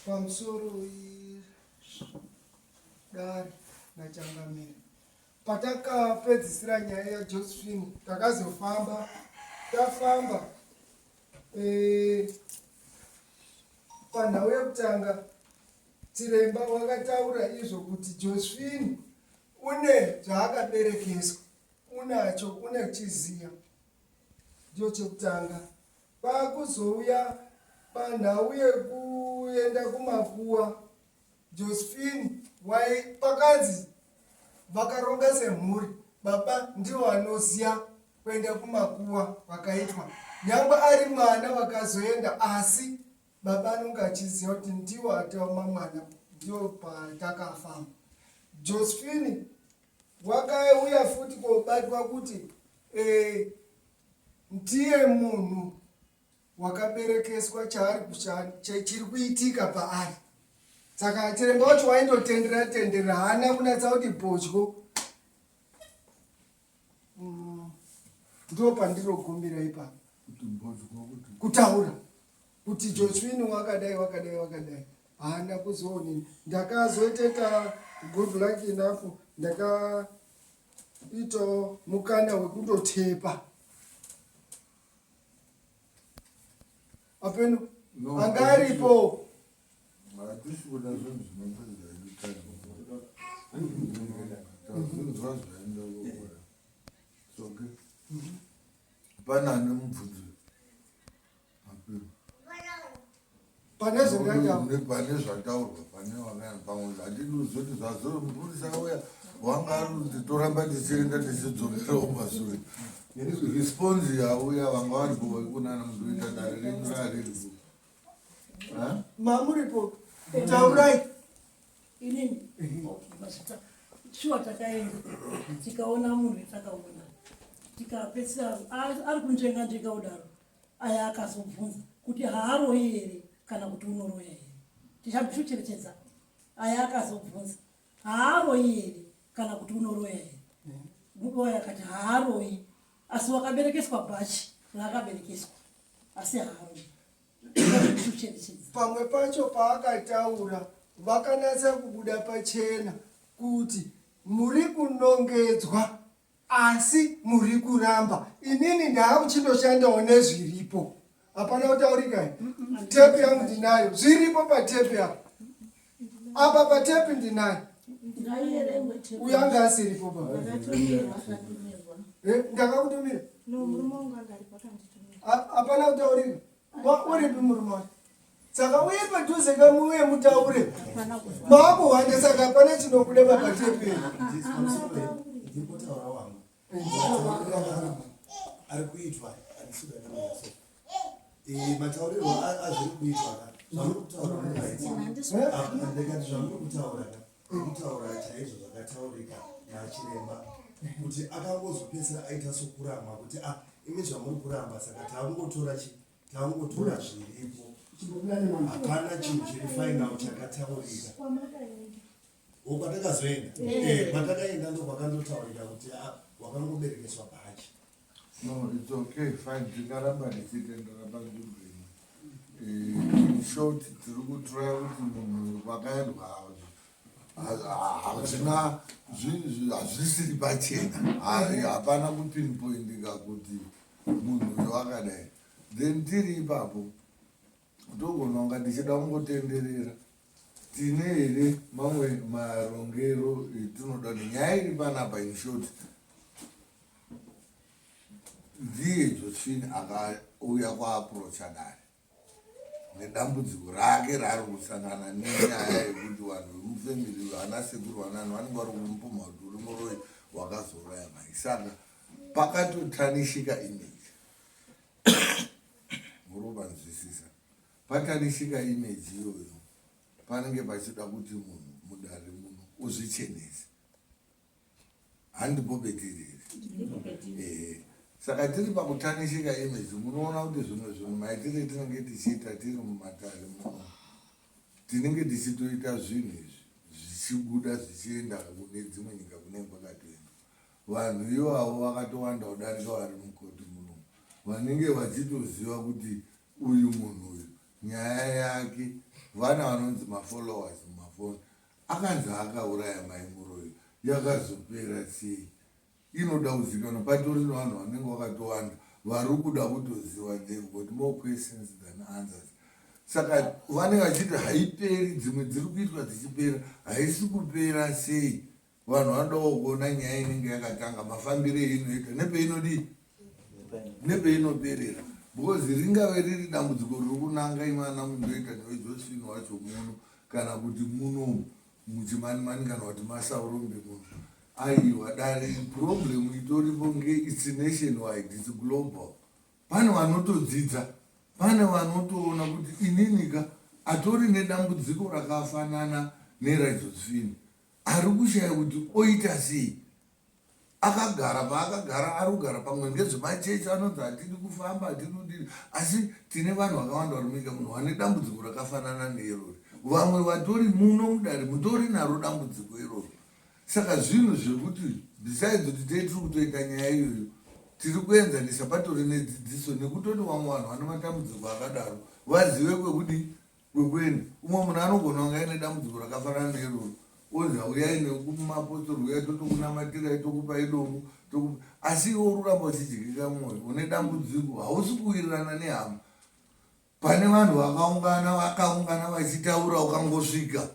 Pamusoro dare nachangamire. Patakapedzisira nyaya yaJosephine takazofamba tafamba e, panhau yekutanga chiremba wakataura izvo kuti Josephine une zvaakaberekeswa unacho une chiziya ndiyo chekutanga Pakuzouya panhau yekuenda kumakuwa Josephine wai pakanzi vakaronga semhuri baba ndivo vanoziya kuenda kumakuwa kwakaitwa nyangwe ari mwana vakazoenda asi baba anonge achiziva kuti ndiwo ataoma mwana ndiwo patakafamba Josephine wakauya futi kobatwa kuti eh, Ndiye munhu wakaberekeswa chaari chiri kuitika paari. Saka chiremba wacho waindotendera tendera haana kunatsa kuti bhodyo. Mm, ndo pandirogumira ipapo. Kutaura kuti Josephine wakadai wakadai wakadai haana kuzoonini. Ndakazoiteta good luck enough ndaka ito mukana wekundotepa apeno no, anga aripo hatisi kuda zvinhu zvinopedza tazvinzwa zvaenda kuora soke pane ane mubvunzo Pane zvataurwa pane zvataurwa pane wakaya pamwe hatidi kuzoti zvazo mupurisa auya wanga ari kuti toramba tichienda tichidzokerawo kumasure response yauya vanga varipo kunana mundoita dare renyu rariripo mamuripo taurai inini mazvita shuwa takaenda tikaona munhu wetakaona tikapedzisira ari kunzvenga nzvenga kudaro Aya akazobvunza kuti haaroyi here kana kuti unoroya here. Tichambichocherechedza. Aya akazobvunza haaroyi here kana kuti unoroya here. Muboya akati haaroyi asi wakaberekeswa bhachi raakaberekeswa asi haaroyi. Pamwe pacho paakataura vakanatsa kubuda pachena kuti muri kunongedzwa Asi muri kuramba inini ndaakuchindoshandawo nezviripo. Hapana kutaurika here? Tepi yangu ndinayo, zviripo patepi apa. Apa patepi ndinayo. Uyo anga asiripo baba. Eh, ndakakutumira. Hapana kutaurika. Uripi murume wacho? Saka uye padhuze kamuuye mutaure. Maakuhwanda saka hapana chinobuda papatepi. Ari kuitwa eh, mataurirwo azviri kuitwa ka zvamuri kutaura ndikati zvamuri kutaura ka kutaura chaizvo zvakataurika nachiremba kuti akangozopedzisira aita sokuramwa kuti a ah, imi zvamuri kuramba saka takungotora chi Tangotora zviripo. Hapana chinhu chiri final chakataurika. O kwatakazoenda? Eh, eh kwatakaenda ndokwakandotaurika kuti ah, wakangoberekeswa bhachi. No, it's okay, fine. Tingaramba tichitendera panzvimbo ino. Eh, in short, tiri kutraya kuti munhu kwakaendwa hazvina hazvisiri pachena. Hapana kupinpoindika kuti munhu uyo akadai then tiri ipapo togona kunga tichida kungotenderera tine here mamwe marongero etinoda kuti nyaya iri panapa in short ndiye josephine akauya kwaaprocha dare nedambudziko rake raari kusangana nenyaya yekuti vanhu vemufamily vana sekuru vanani vanenge vari kumupumha kuti uri muroyi wakazouraya mai saka pakatotanishika image muri kupanzwisisa patanishika image iyoyo panenge pachida kuti munhu mudare muno uzvichenese Handipo petiri here? Ehe. Saka tiri pakutanishika image munoona kuti zvimwe zvinhu maitire tinenge tichiita tiri mumatare muno tinenge tichitoita zvinhu izvi zvichibuda zvichienda kune dzimwe nyika kunenge kwakatoenda vanhu ivavo vakatowanda kudarika vari mukoti muno vanenge vachitoziva kuti uyu munhu uyu nyaya yake Vana vanonzi mafollowers mumafoni akanzi akauraya mai muroyi yakazopera sei? Inoda kuzikanwa patori nevanhu vanenge vakatowanda vari kuda kutoziva they've got more questions than answers. Saka vanenge vachiti haiperi dzimwe dziri kuitwa dzichipera haisi kupera sei? Vanhu vanodawo kuona nyaya inenge yakatanga mafambiro einoita nepeinodii nepeinoperera because ringave riri dambudziko riri kunanga imana mundoita newejosephine wacho muno kana kuti muno muchimanimani kana kuti masaurombe muno aiwa dare problem itoripo nge its nation wide its global Pane vanotodzidza, pane vanotoona kuti ininika atori nedambudziko rakafanana neraJosephine ari kushaya kuti oita sei. Akagara paakagara ari kugara pamwe ngezvemachechi anonzi hatidi kufamba hatidi kudini, asi tine vanhu vakawanda vari munyika muno vane dambudziko rakafanana neirori. Vamwe vatori muno mudare mutori naro dambudziko iroro. Saka zvinhu zvekuti besides kuti tei tiri kutoita nyaya iyoyo tiri kuenzanisa patori nedzidziso nekutoti vamwe vanhu vane matambudziko akadaro vazive kwekudii kwekuenda. Umwe munhu anogona kunge aine dambudziko rakafanana neiroro onzi hauyai nekumapostori uyai totokunamatirai tokupai dombo tokupa asi iwe uri kuramba uchidyika mwoyo une dambudziko hausi kuwirirana nehama pane vanhu vakaungana vakaungana vachitaura ukangosvika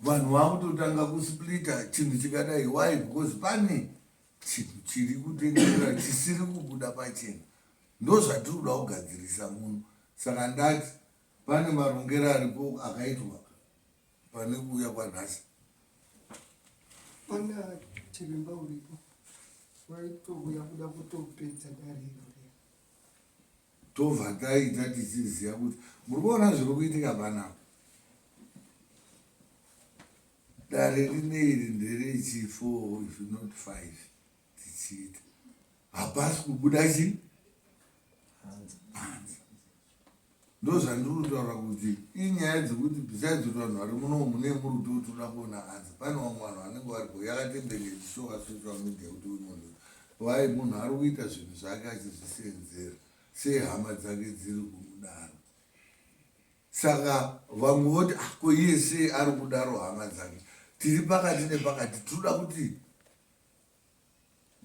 vanhu vakutotanga kusplita chinhu chikadai why because pane chinhu chiri kutenderera chisiri kubuda pachena ndozvatiri kuda kugadzirisa muno saka ndati pane marongero aripo akaitwa pane kuuya kwanhasi pana chiremba uripo waitouya kuda kutopedza dare irori Tobva taita tichiziva kuti muri kuona zviri kuitika panapa. Dare rine iri nderechi four if not five tichiita. Hapasi kubuda chi hanza. Ndozvandiri kutaura kuti inyaya dzekuti besides kuti vanhu vari muno mune muri kuti toda kuona hanza pane vamwe vanhu vanenge varipo yakatembenge ichishowa social media kuti uyu munhu Why munhu ari kuita zvinhu zvake achizvisenzera sei hama dzake dziri kumudaro saka vamwe voti ah, ko iye sei ari kudaro hama dzake tiri pakati nepakati tinoda kuti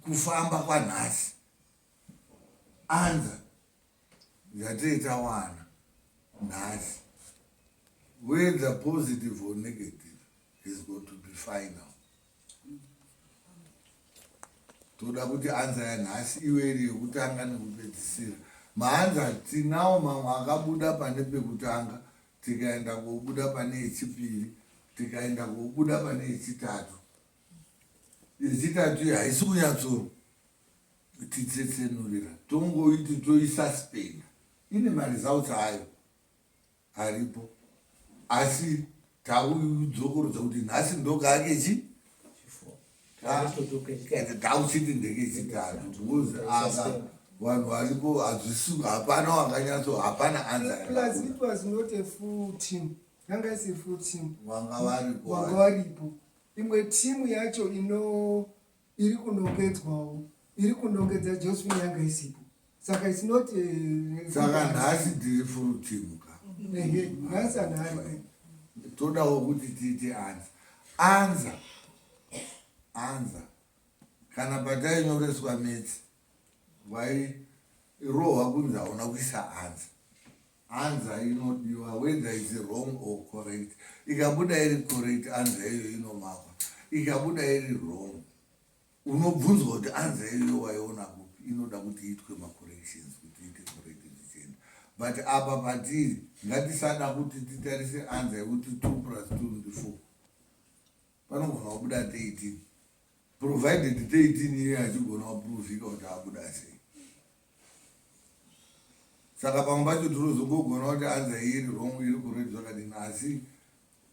kufamba kwanhasi anza yatei tawana nhasi whether positive or negative is going to be final Toda kuti anza yanhasi ive iri yekutanga nekupedzisira. Maanza tinawo mamwe akabuda pane pekutanga tikaenda kobuda pane yechipiri tikaenda kobuda pane yechitatu. Yechitatu iyi haisi kunyatso titsetsenurira tongoiti toisuspenda ine maresults ayo. aripo asi takudzokorodza kuti nhasi ndokake chi takuchiti ndekechitatu because aka vanhu varipo hazvisi hapana wakanyatso hapana answer plus it was not a full team yanga isi full team vanga varipo vanga varipo imwe team yacho ino iri kunongedzwawo iri kunongedza josephine yanga isipo saka its not eh, saka nhasi tiri full team ka ehe nhasi anhari todawo kuti tiite anza anza anza kana patainyoreswa metsi wairohwa kunzi hauna kuisa anza anza inodiwa whether is wrong or correct ikabuda iri correct anza iyoyo inomakwa ikabuda iri wrong unobvunzwa kuti anza iyoyo waiona kupi inoda kuti iitwe macorrections kuti iite correct zvichienda but apa patiri ngatisada kuti titarise anza yekuti 2 plus 2 ndi 4 panogona kubuda 13 provided 13 iyoyo achigona kuprovika kuti abuda sei saka pamwe pacho tinozongogona kuti anza iri wrong iri correct zvakadini asi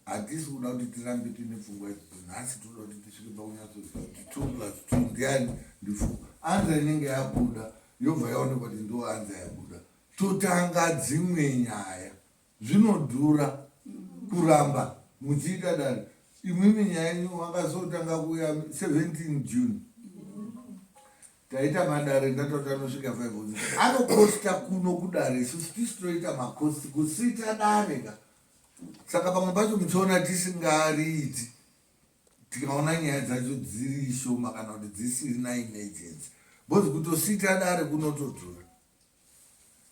hatisi kuda kuti tirambe tiine pfungwa idzodzo nhasi tinoda kuti tisvike pakunyatsoziva kuti two plus two ndiani ndifour anza inenge yabuda yobva yaonekwa kuti ndo anza yabuda totanga dzimwe nyaya Zvinodhura kuramba muchiita dare imwimwi nyaya yenyu wakazotanga kuuya 17 June taita madare ndatoti anosvika 5 anokosta kuno kudare isusu tisu toita makosti kusita dare ka Saka pamwe pacho muchiona tisingariiti tikaona nyaya dzacho dziri shoma kana kuti dzisiri naemergency because kutosita dare kunotodhura.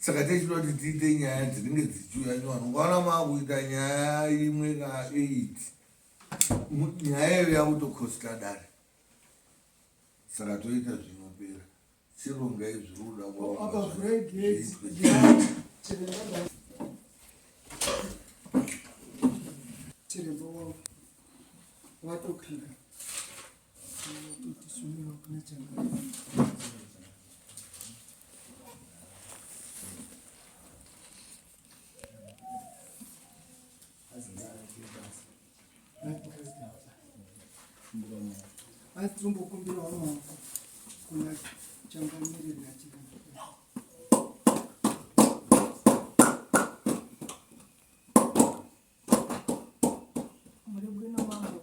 Saka techida kuti tiite nyaya dzinenge dzichiuya nyowani. Ukaona maakuita nyaya imwe ka 8 nyaya iyo yakutokosta dare. Saka toita zvinopera. Chirongai zviri kuda Apa vhurai gate. zviitwe. Chiremba wavo watokwira. Tisumira kuna changa. Asi tinombokumbirawo maoko kuna changamire nachiremba. Muri bwino mambo.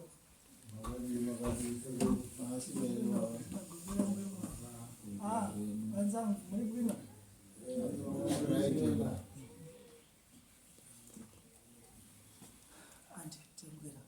Ah, wenzangu muri bwino. Andi tengwera.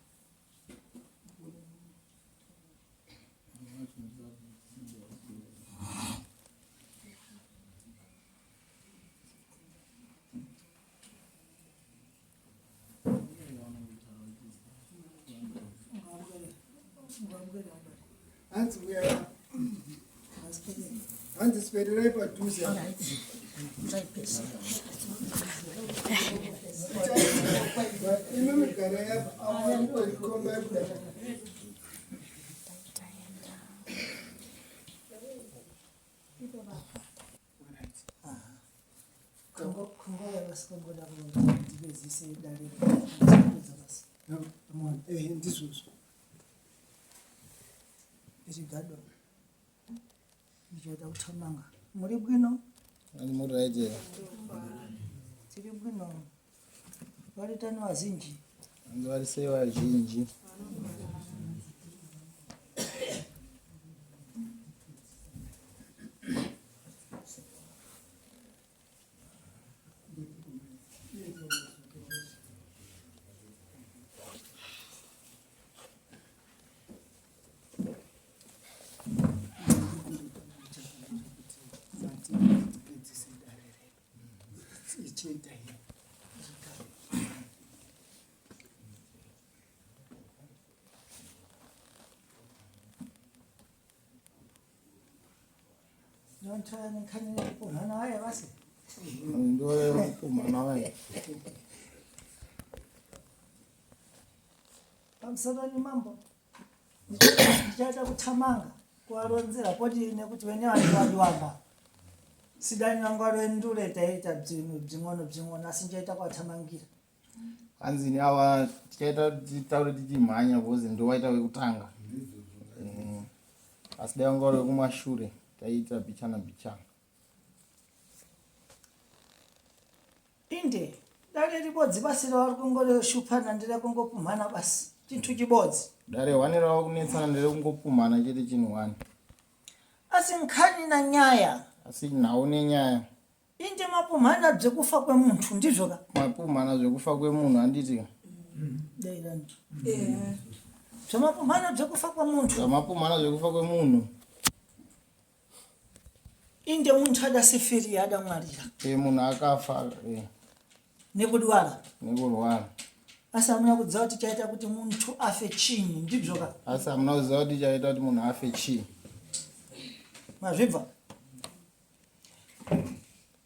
Hanzi uya hanzi swererai padhuze apa. Imi migarai apa awakombai kudai. Kungova vasingangoda ndipedzise dare kupedza basa. Ehe ndizvozvo. Ichigado. Ndichaita kuthamanga. Muri bwino? Ani muri right here? Tiri bwino. Varitani vazinji. Hanzi vari sei vazhinji? Tipedzise dare redu. Ichienda here? Ndontoya nekhanyira kupumhana waye basi. Ndopumhana vaye. Pamusoro mambo. Ndichaita kuthamanga kuvaronzera poti nekuti vene vanhu vadiwamba. Sidani vangu varendure taita bzinhu bzing'ono bzing'ono asi ndichaita kuvathamangira. Hanzi ava tichaita titaure tichimhanya because ndowaita wekutanga. Asi dai vanga vari wekumashure taiita bichana bichana. Inde dare ribodzi basi ravari kungoshuphana nderekungopumhana basi chinthu chibodzi. Dare hwani rava kunetsana nderekungopumhana chete chinhu hwani. Asi nkhani na nyaya. Asi nhau nenyaya. Inde mapumhana bzekufa kwemunthu ndizvo ka? Mapumhana zvekufa kwemunhu handiti ka? Dairani. Zvamapumhana bzekufa kwemunthu. Zvamapumhana zvekufa kwemunhu. Inde munthu adasifiriya adamwalira. Munhu akafa. Nekudwara. Nekurwara. Asi hamuna kuziva kuti chaita kuti munthu afe chinyi ndizvo ka? Asi hamuna kuziva kuti chaita kuti munhu afe chii. Mazvibva?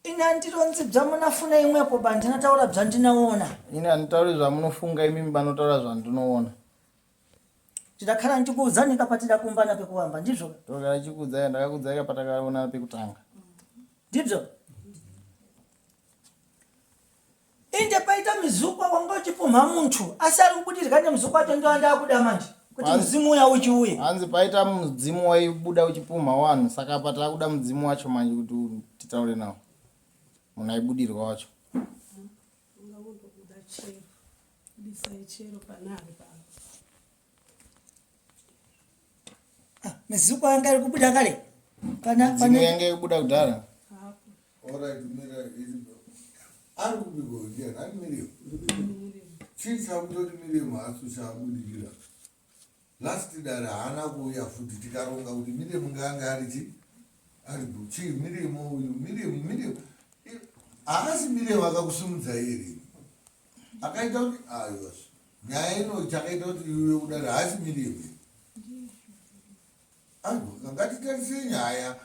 Ini handironzi bzamunafuna imwepo ba ndinotaura bzandinoona. Ini handitauri zvamunofunga imimi banotaura zvandinoona. Tidakhala ndikuudzani kapatida kumbana pekuvamba ndizvo? Togara chikuudzai ndakakuudzai kapatakaona pekutanga. Ndizvo? Inde paita mizukwa wanga uchipumha munthu asi ari kubudirwa nemuzukwa wacho ndo andakuda manje kuti mudzimu uya uchiuye. Hanzi paita mudzimu waibuda uchipumha wanhu saka apa takuda mudzimu wacho manje kuti titaure nawo. Munhu aibudirwa wacho. Mizukwa yanga iri kubuda kare. Pana Midzimu yanga iri kubuda kudhara. Alright, mira, ari kubikwa ndiani? Ari Miriam. Chii chakutoti Miriam haasi kuchabudikira? Last dare haana kuuya futi tikaronga kuti Miriam ngaange ari chi ari chii Miriam uyu Miriam Miriam haasi Miriam akakusimudza here? Akaita kuti aiwa nyaya ino chakaita kuti iuye kudare haasi Miriam here? Aiwa ngatitarise nyaya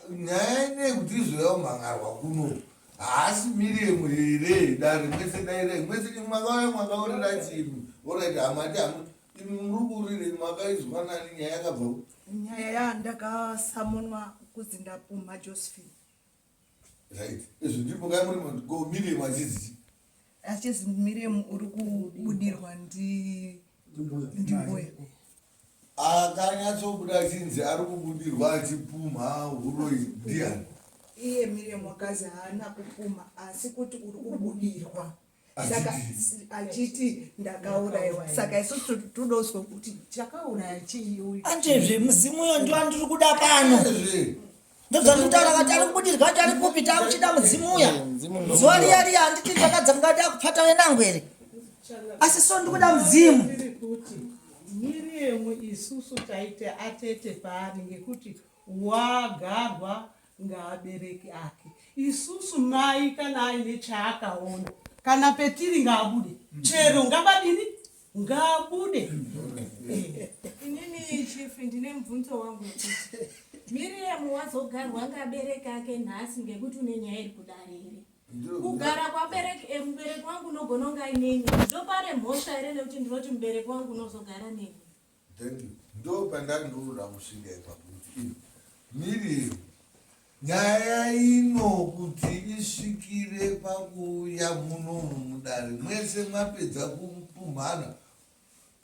nyaya ineyi kuti izouya kumhan'arwa kuno haasi Miriam here dare mwese dairai mwese makauya mwakaurira chii orit hamati hamu imi muri kuurirei makaizwa nani nyaya yakabva ku Nyaya yandakasamonwa kuzi ndapumha Josephine. Right izvo ndipo ngai muri go Miriam achizi Achizi Miriam uri kubudirwa ndi ndimbuya. Akanyatsobuda achinzi ari kubudirwa achipumha huroyi ndiani? Iye Miriam wakazi haana kupumha asi kuti uri kubudirwa. Saka achiti ndakaurayiwa. Saka isusu todozwa kuti chakauraya chii uyu. Andizve muzimu uyo ndiwo andiri kuda pano. Ndozvandikutaura kati ari kubudirwa kuti ari kupi takuchida mudzimu uya. Zuva riya riya handiti ndakadzanga ndakupfata wenangu here? Asi so ndikuda mudzimu. Miriam isusu taite atete paari ngekuti wagarwa ngaabereki ake isusu mai kana aine chaakaona kana petiri ngaabude chero ngavadini ngaabude. Inini chief ndine mubvunzo wangu wekuti Miriam wazogarwa ngabereki ake nhasi ngekuti une nyaya iri kudare here? Kugara kwabereki eh, mubereki wangu unogona kunge aineni ndopare mhosva here nekuti ndinoti mubereki wangu unozogara neni? Thank you. Ndo pandandinoda kusvika ipapo kuti ino Miriam nyaya ino kuti isvikire pakuuya munomu mudare mwese mwapedza kupumhana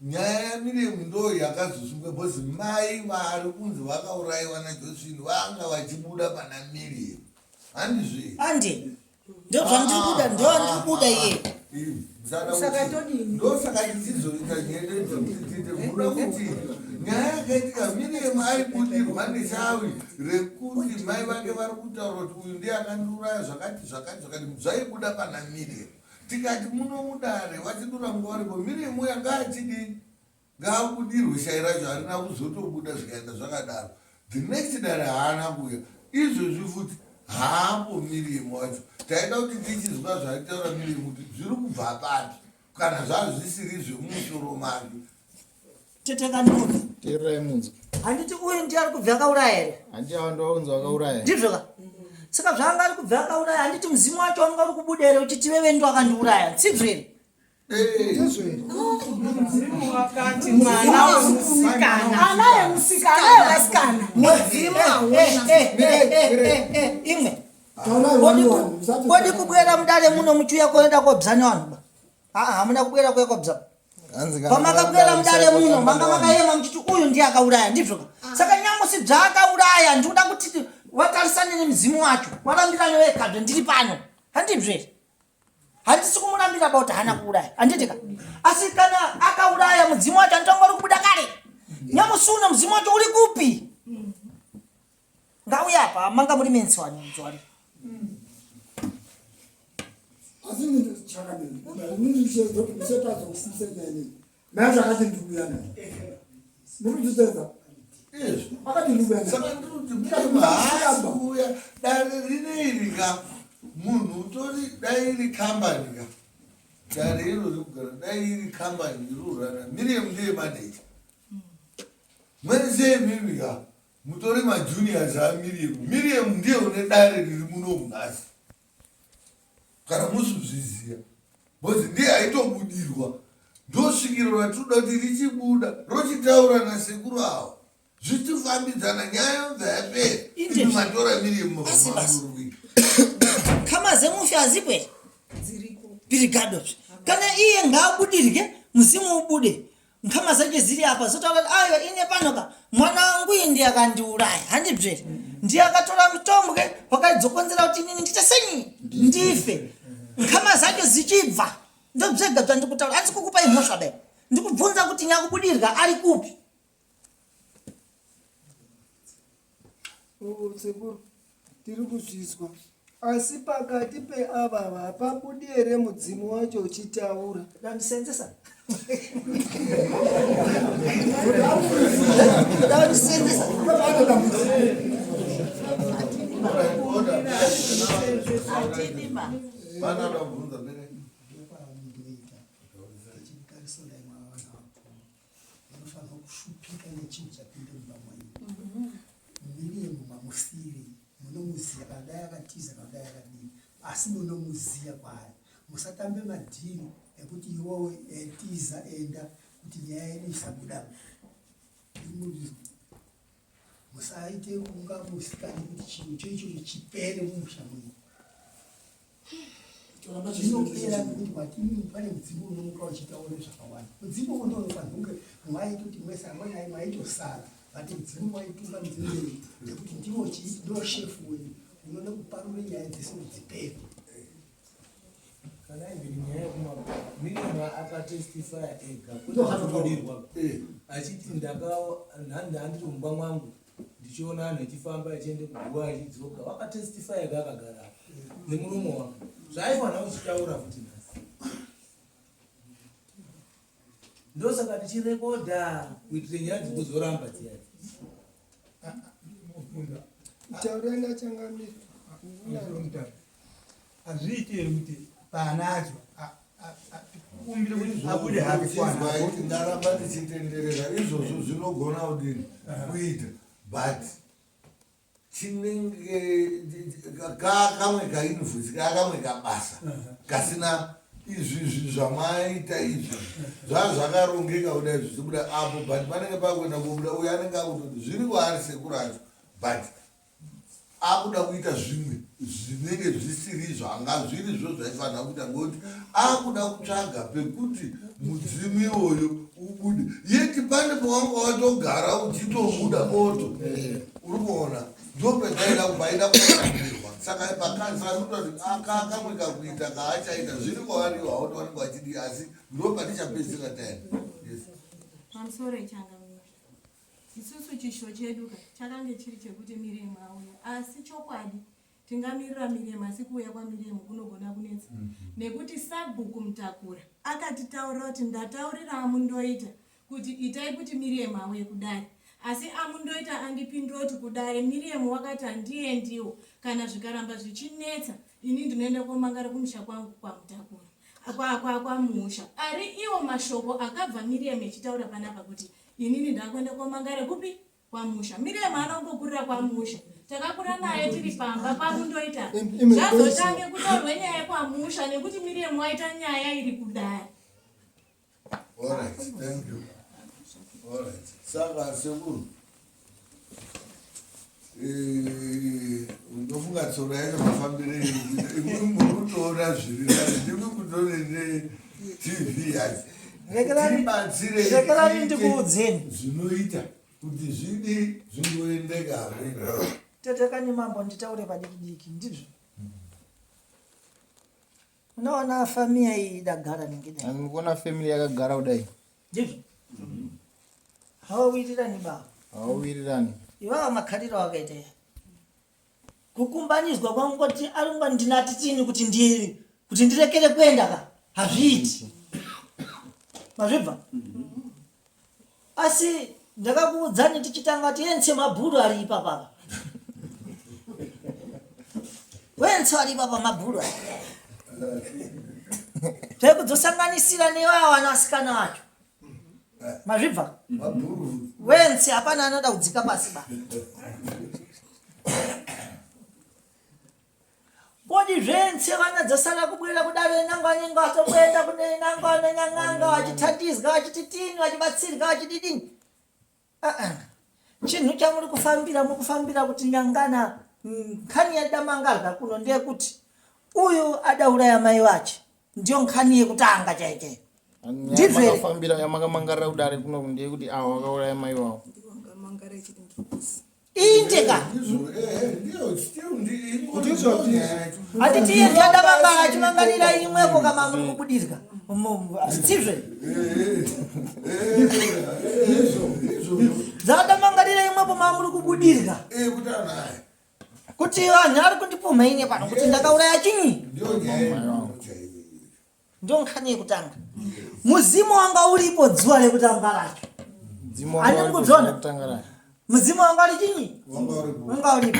nyaya yaMiriam ndo yakazosungwa because mai vari kunzi vakaurayiwa naJosephine vanga vachibuda pana Miriam handizvo Andi ndozvandiri kuda ndovandiri kuda iye Saka todini? Ndosaka tichizoita nyaya dzekuti tiite kuda kuti nyaya yakaitika Miriam aibudirwa neshavi rekuti mai vake vari kutaura kuti uyu ndiye akandiuraya zvakati zvakati zvakati zvaibuda pana Miriam tikati muno mudare vachidura nguva varipo Miriam uya ngaachidii Ngaabudirwe shai racho harina kuzotobuda zvikaenda zvakadaro. The next dare haana kuuya. Izvezvi futi haapo Miriam wacho. Taida kuti tichizwa zvaitaura Miriam kuti zviri kubva papi kana zvazvisiri zvemumusoro make. Tete kandiudza. Teererai munzwe. Handiti uyu ndiye ari kubva akauraya here? Handiti ava ndovaunzi vakauraya. Ndizvo ka? Saka zvaanga ari kubva akauraya handiti muzimu wacho wanga uri kubuda here uchiti veve ndo akandiuraya? Sizvo here? Imwe kodi kubwera mudare muno muchiuya kuenda kobza nevanhu ba aa hamuna kubwera kuya kobza pamakabwera mudare muno manga makayema muchiti uyu ndiye akauraya ndizvo ka saka nyamusi bzaakauraya ndikuda kuti watarisane nemudzimu wacho warambirane wekazve ndiri pano handizvo here handisi kumurambira ba kuti haana kuuraya handiti ka asi kana akauraya mudzimu wacho anotanga uri kubuda kare nyamusi uno mudzimu wacho uri kupi ngauya apa manga muri mensiwani mudzwari asi Mai akati ndikuuya naye. Murikuchitedza? Akati ndikuuya naye. Saka ndikuti haasi kuuya dare rineiri ka munhu utori dai iri kambani ka dare iro rikugara dai iri kambani iri kurana Miriam ndiye manager mwese imimi ka mutori majuniors aMiriam Miriam ndiye une dare riri muno nhasi kana musuzviziva bcause ndiye aitobudirwa ndosvikiro ratinoda kuti richibuda rochitaura nasekuru avo zvichifambidzana nyaya yobva yapera imi matora mirimu kama zemufi azipo here pirigado kana iye ngaabudirye muzimu ubude Nkama zake ziri apa zotaura kuti aiwa ine pano ka mwana wangu uyu ndiye akandiuraya handibzvo here ndiye akatora mutombwe wakaizokonzera kuti inini ndiite senyi ndife nkama zake zichibva ndozvega zvandikutaura handisi kukupai mhosva dai ndikubvunza kuti nyakubudirwa ari kupi Oh, sekuru tiri kuzvizwa. Asi pakati peava hapabudi here mudzimu wacho uchitaura? Dandisenzesa. Dandisenzesa. Munofanirwa kushupika nechinhu chapinda mumba mwenyu. Miriam mamusiri munomuziva kana dai akatiza kana dai akadii asi munomuziva kwaari. Musatambe madhiri ekuti iwowe eh, tiza enda kuti nyaya yedu isabuda. Musaite kunga musikadi kuti chinhu choichocho chipere mumusha mwenyu. Zvinopera nekuti kwatiri pane mudzimu unomuka uchitaura zvakawanda. Mudzimu uno unofanira kunge mwaitoti mwese amweni ai mwaitosara but mudzimu waitunga mudzimu wenyu nekuti ndiwo chii ndiwo shefu wenyu unoda kuparura nyaya dzese kuti dzipere. Kana iri nyaya yekumabva Miriam akatestifya ega kutodirwa achiti ndandiri mumba mwangu ndichiona anhu echifamba echiende kuguva echidzoka wakatestify ega akagara apo nemuromo wake zvaaifanira kuchitaura futi nhasi ndosaka tichirekodha kuitire nyaya dzikuzoramba dziyadzi Taurai nachangamire. Hazviiti here kuti paanacho kumbire kuti abude hake kwana. Tingaramba tichitenderera izvozvo zvinogona kudini kuita but chinenge kamwe kainvoice kakamwe kabasa kasina izvi zvamaita izvi zvaa zvakarongeka kudai zvichibuda apo but panenge pakuenda kubuda uyo anenge akutoti zviri kwaari sekuru acho but akuda kuita zvimwe zvinenge zvisiri zvanga zviri zvo zvaifanira kuita ngokuti akuda kutsvaga pekuti mudzimu iwoyo ubude yeti pane pawanga watogara uchitobuda moto uri kuona ndopetaida paida kuambirwa saka pakasakutoti akakamwe kakuita kaachaita zviri kwavari iwo hauti vanenge vachidii asi ndopatichapedzisira taenda yes. Pamusoro changamire. Isusu chishuwo chedu ka chakange chiri chekuti Miriam auye asi chokwadi tingamirira Miriam asi kuuya kwaMiriam kunogona kunetsa mm -hmm. nekuti sabhuku Mutakura akatitaurira kuti ndataurira amundoita kuti itai kuti Miriam auye kudare asi amundoita andipindura kuti kudare Miriam wakati handiendiwo kana zvikaramba zvichinetsa ini ndinoenda komangara kumusha kwangu kwaMutakura kwamusha ari iwo mashoko akabva Miriam echitaura panapa kuti Inini ndakuenda kwaMangare kupi? Kwamusha. Miriam haana kumbokurira kwamusha. Takakura naye tiri pamba pamundoita. Zvazotange kutaurwe nyaya yekwamusha nekuti Miriam waita nyaya iri kudare. All right, thank you. All right. Saka sekuru. Eh, ndofunga tsoro yacho mafambiro imwe muri kutoona zviri nani ndimwe kutone netv yacho rekerani ndikuudzeni zvinoita kuti zvidi zvingoendeka hameno tete kani mambo nditaure padiki diki ndizvo unoona famiya iyi idagara nengedai mukuona family yakagara kudai ndizvo hawawirirani baba hawawirirani ivava makhariro akaita ya kukumbanizwa kwangoti arungwa ndinati chini kuti ndiri kuti ndirekere kuenda ka hazviiti mazvibva asi ndakakuudzani tichitanga kuti ense mabhuru ari ipapapa wense ari ipapa mabhuru ari zvekudzosanganisira nevaya vanasikana vacho mazvibva wense hapana anoda kudzika pasi ba Kodi zvense vana dzasara kubwera kudaro inanga vanenge vatokuenda kune inanga vanonyang'anga vachithandizwa vachititini vachibatsirwa vachididini uh-uh. chinhu chamuri kufambira muri kufambira kuti nyangana mm, nkhani yadamangarwa kuno ndeyekuti uyu adauraya mai vache ndiyo nkhani yekutanga chaichaiyo ndizvo here fambira yamakamangarira kudare kuno ndeyekuti awa wakauraya mai wavo inde ka hatiti iye ndiadamangara achimanganira imweko kama muri kubudirwa sizve dzadamangarira imwepo mamuri kubudirwa. Kuti vanhu ari kundipumha ine pano kuti ndakauraya chinyi? Ndiyo nkhani yekutanga. Muzimu wanga uripo dzuva rekutanga racho. Handiri kubzona. Muzimu wanga uri chinyi? Wanga uripo.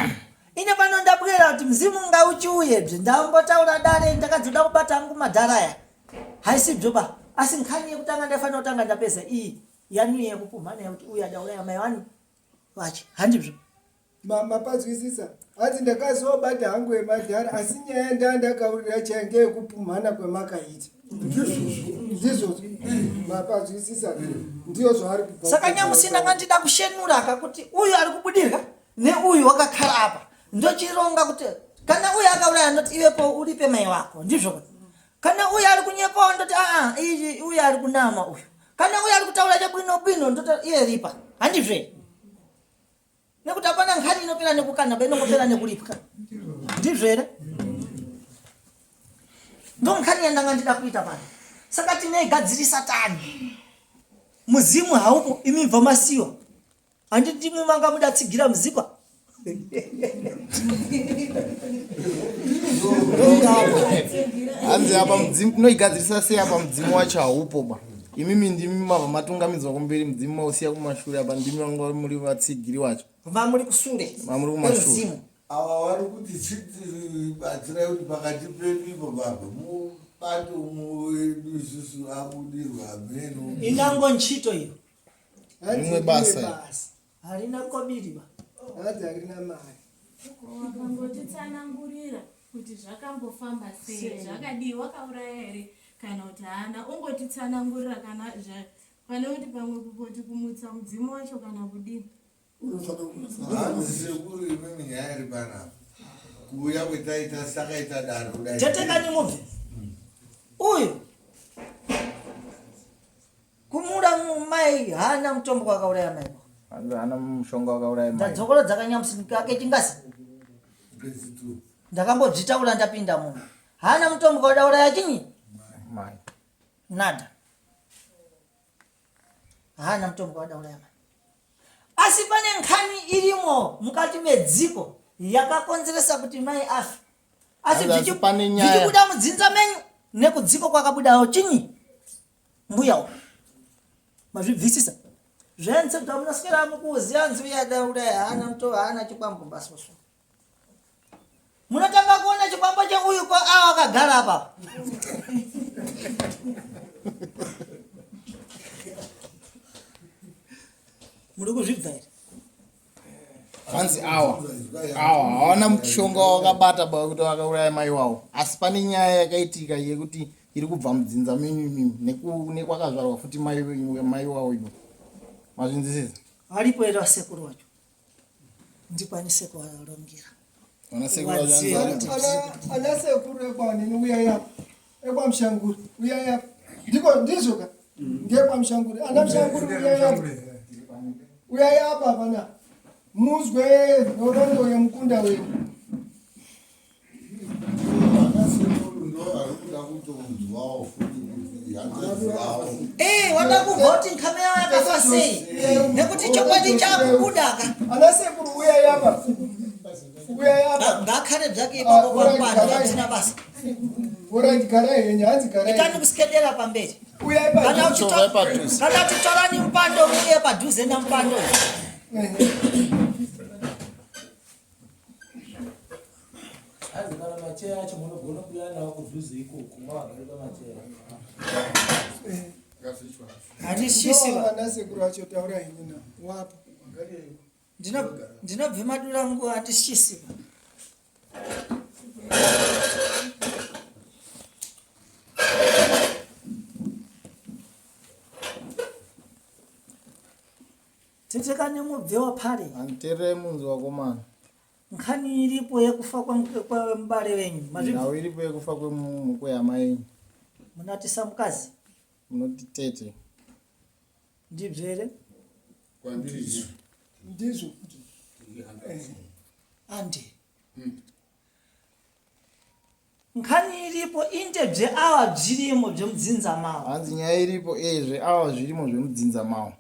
Ine pano ndabwera kuti muzimu ngauchiuye bzve ndambotaura dare ndakadzoda kubata hangu madhara aya. Haisibzo ba. Asi nkhani yekutanga ndaifanira kutanga ndapedza iyi yanuye yekupumhana yekuti uyu adauraya mai wani vache. Handizvo. Mapanzwisisa hanzi ndakazobata hangu yemadhara asi nyaya ndandakaurira chaiyo ngeyekupumhana kwemakaita ndizvozvo mapanzwisisa ndiyo zvaari kubva saka nyamusina ngandida kushenura ka kuti uyu ari kubudirwa neuyu wakakara apa ndochironga kuti kana uyu akauraya ndoti iwepo uripe mai wako ndizvo kana uyu ari kunyepawo ndoti aa uyu ari kunama uyu kana uyu ari kutaura chebwino bwino ndoti iye ripa handizvo here nekuti hapana nkhani inopera nekukana ba inongopera nekuripwa ndizvo here ndo nkhani yandanga ndida kuita pano saka tinoigadzirisa tani muzimu haupo imi bva masiwa handiti ndimwi manga mudatsigira muzikwa hanzi apa mudzimu tinoigadzirisa sei apa mudzimu wacho haupo ba imimi ndimi mava matungamidzwa kumberi mudzimu mausiya kumashure apa ndimi vanga muri vatsigiri wacho vamuri kusure vamuri kumashure ava vari kuti chitibatsirai kuti pakati pedu ipo baba mubate umwe wedu isusu abudirwa hameno inango ntchito iyo rimwe basa Harina kobiri ba. Hanzi harina mari. Wakangotitsanangurira kuti zvakambofamba sei, zvakadii, wakauraya here kana kuti haana, ongotitsanangurira kana pane kuti pamwe kungoti kumutsa mudzimu wacho kana kudini. Hanzi sekuru imimi nyaya iri panapa kuuya kwetaita sakaita daro kudai. Tete kani mubve uyu Kumura mai haana mutombo wakauraya mai. Haana mushonga wakauraya mai. Ndadzokoro dzakanyamusi kake chingasi. Ndakambodzvitaura ndapinda muno. Haana mutombo wakauraya chinyi? Mai. Nada. Haana mutombo wakauraya mai. Asi pane nkhani irimo mukati medziko yakakonzeresa kuti mai afe. Asi zvichibuda mudzinza menyu nekudziko kwakabudawo chinyi? Mbuya uyu mazvibvisisa zvense kuti amunaswera mukuziva nzi uya dauraya haana muto haana chikwambo basoso munotanga kuona chikwambo cheuyu ko awa akagara apa muri kuzvibva here Hanzi awa awa hawana mushonga wakabata ba kuti vakauraya mai wawo asi pane nyaya yakaitika yekuti iri kubva mudzinza menyu imimi nekwakazvarwa futi mai wawo imo mazvinzwisisa varipo here vasekuru vacho ndikwanise kuvarongera ana sekuru ekwanini uyai apa ekwamushanguri uyai apa ndiko ndizvo ka ngekwamushanguri ana mushanguri uyai apa uyai apa pana muzwe nhoroondo yemukunda wenyu Eh, wada kubva kuti nkame yawo yakafa sei nekuti chokwadi chakubudaka ana sekuru uyai apa uyai apa ngakhale zvake ipapo ah, pamupanda zvatisina basa Alright, garai henyu hanzi garai. Itani kuswedera pamberi. Uyai padhuze. Kana uchitora kana titorani mupando uye padhuze namupando. Hanzi kana macheya acho munogona kuuya nawo kudhuze ikoko mavagari pamacheya. Handishisi va. Vana sekuru vacho taura henyu na. Wapo. Ndinobvima dura nguva handishisi va. Tete kane mubve wapare. Anditere munzi wakomana. Nkhani iripo yekufa kwemubare wenyu. Nhau iripo yekufa kwehama yenyu. Munati samukazi. Munoti tete. Ndizvo here? Kwandiri. Ndizvo. Andi. Nkhani iripo inte byeawa bzvirimo byemudzinza mawo. Hanzi nyaya iripo eh zveawa zvirimo zvemudzinza mawo.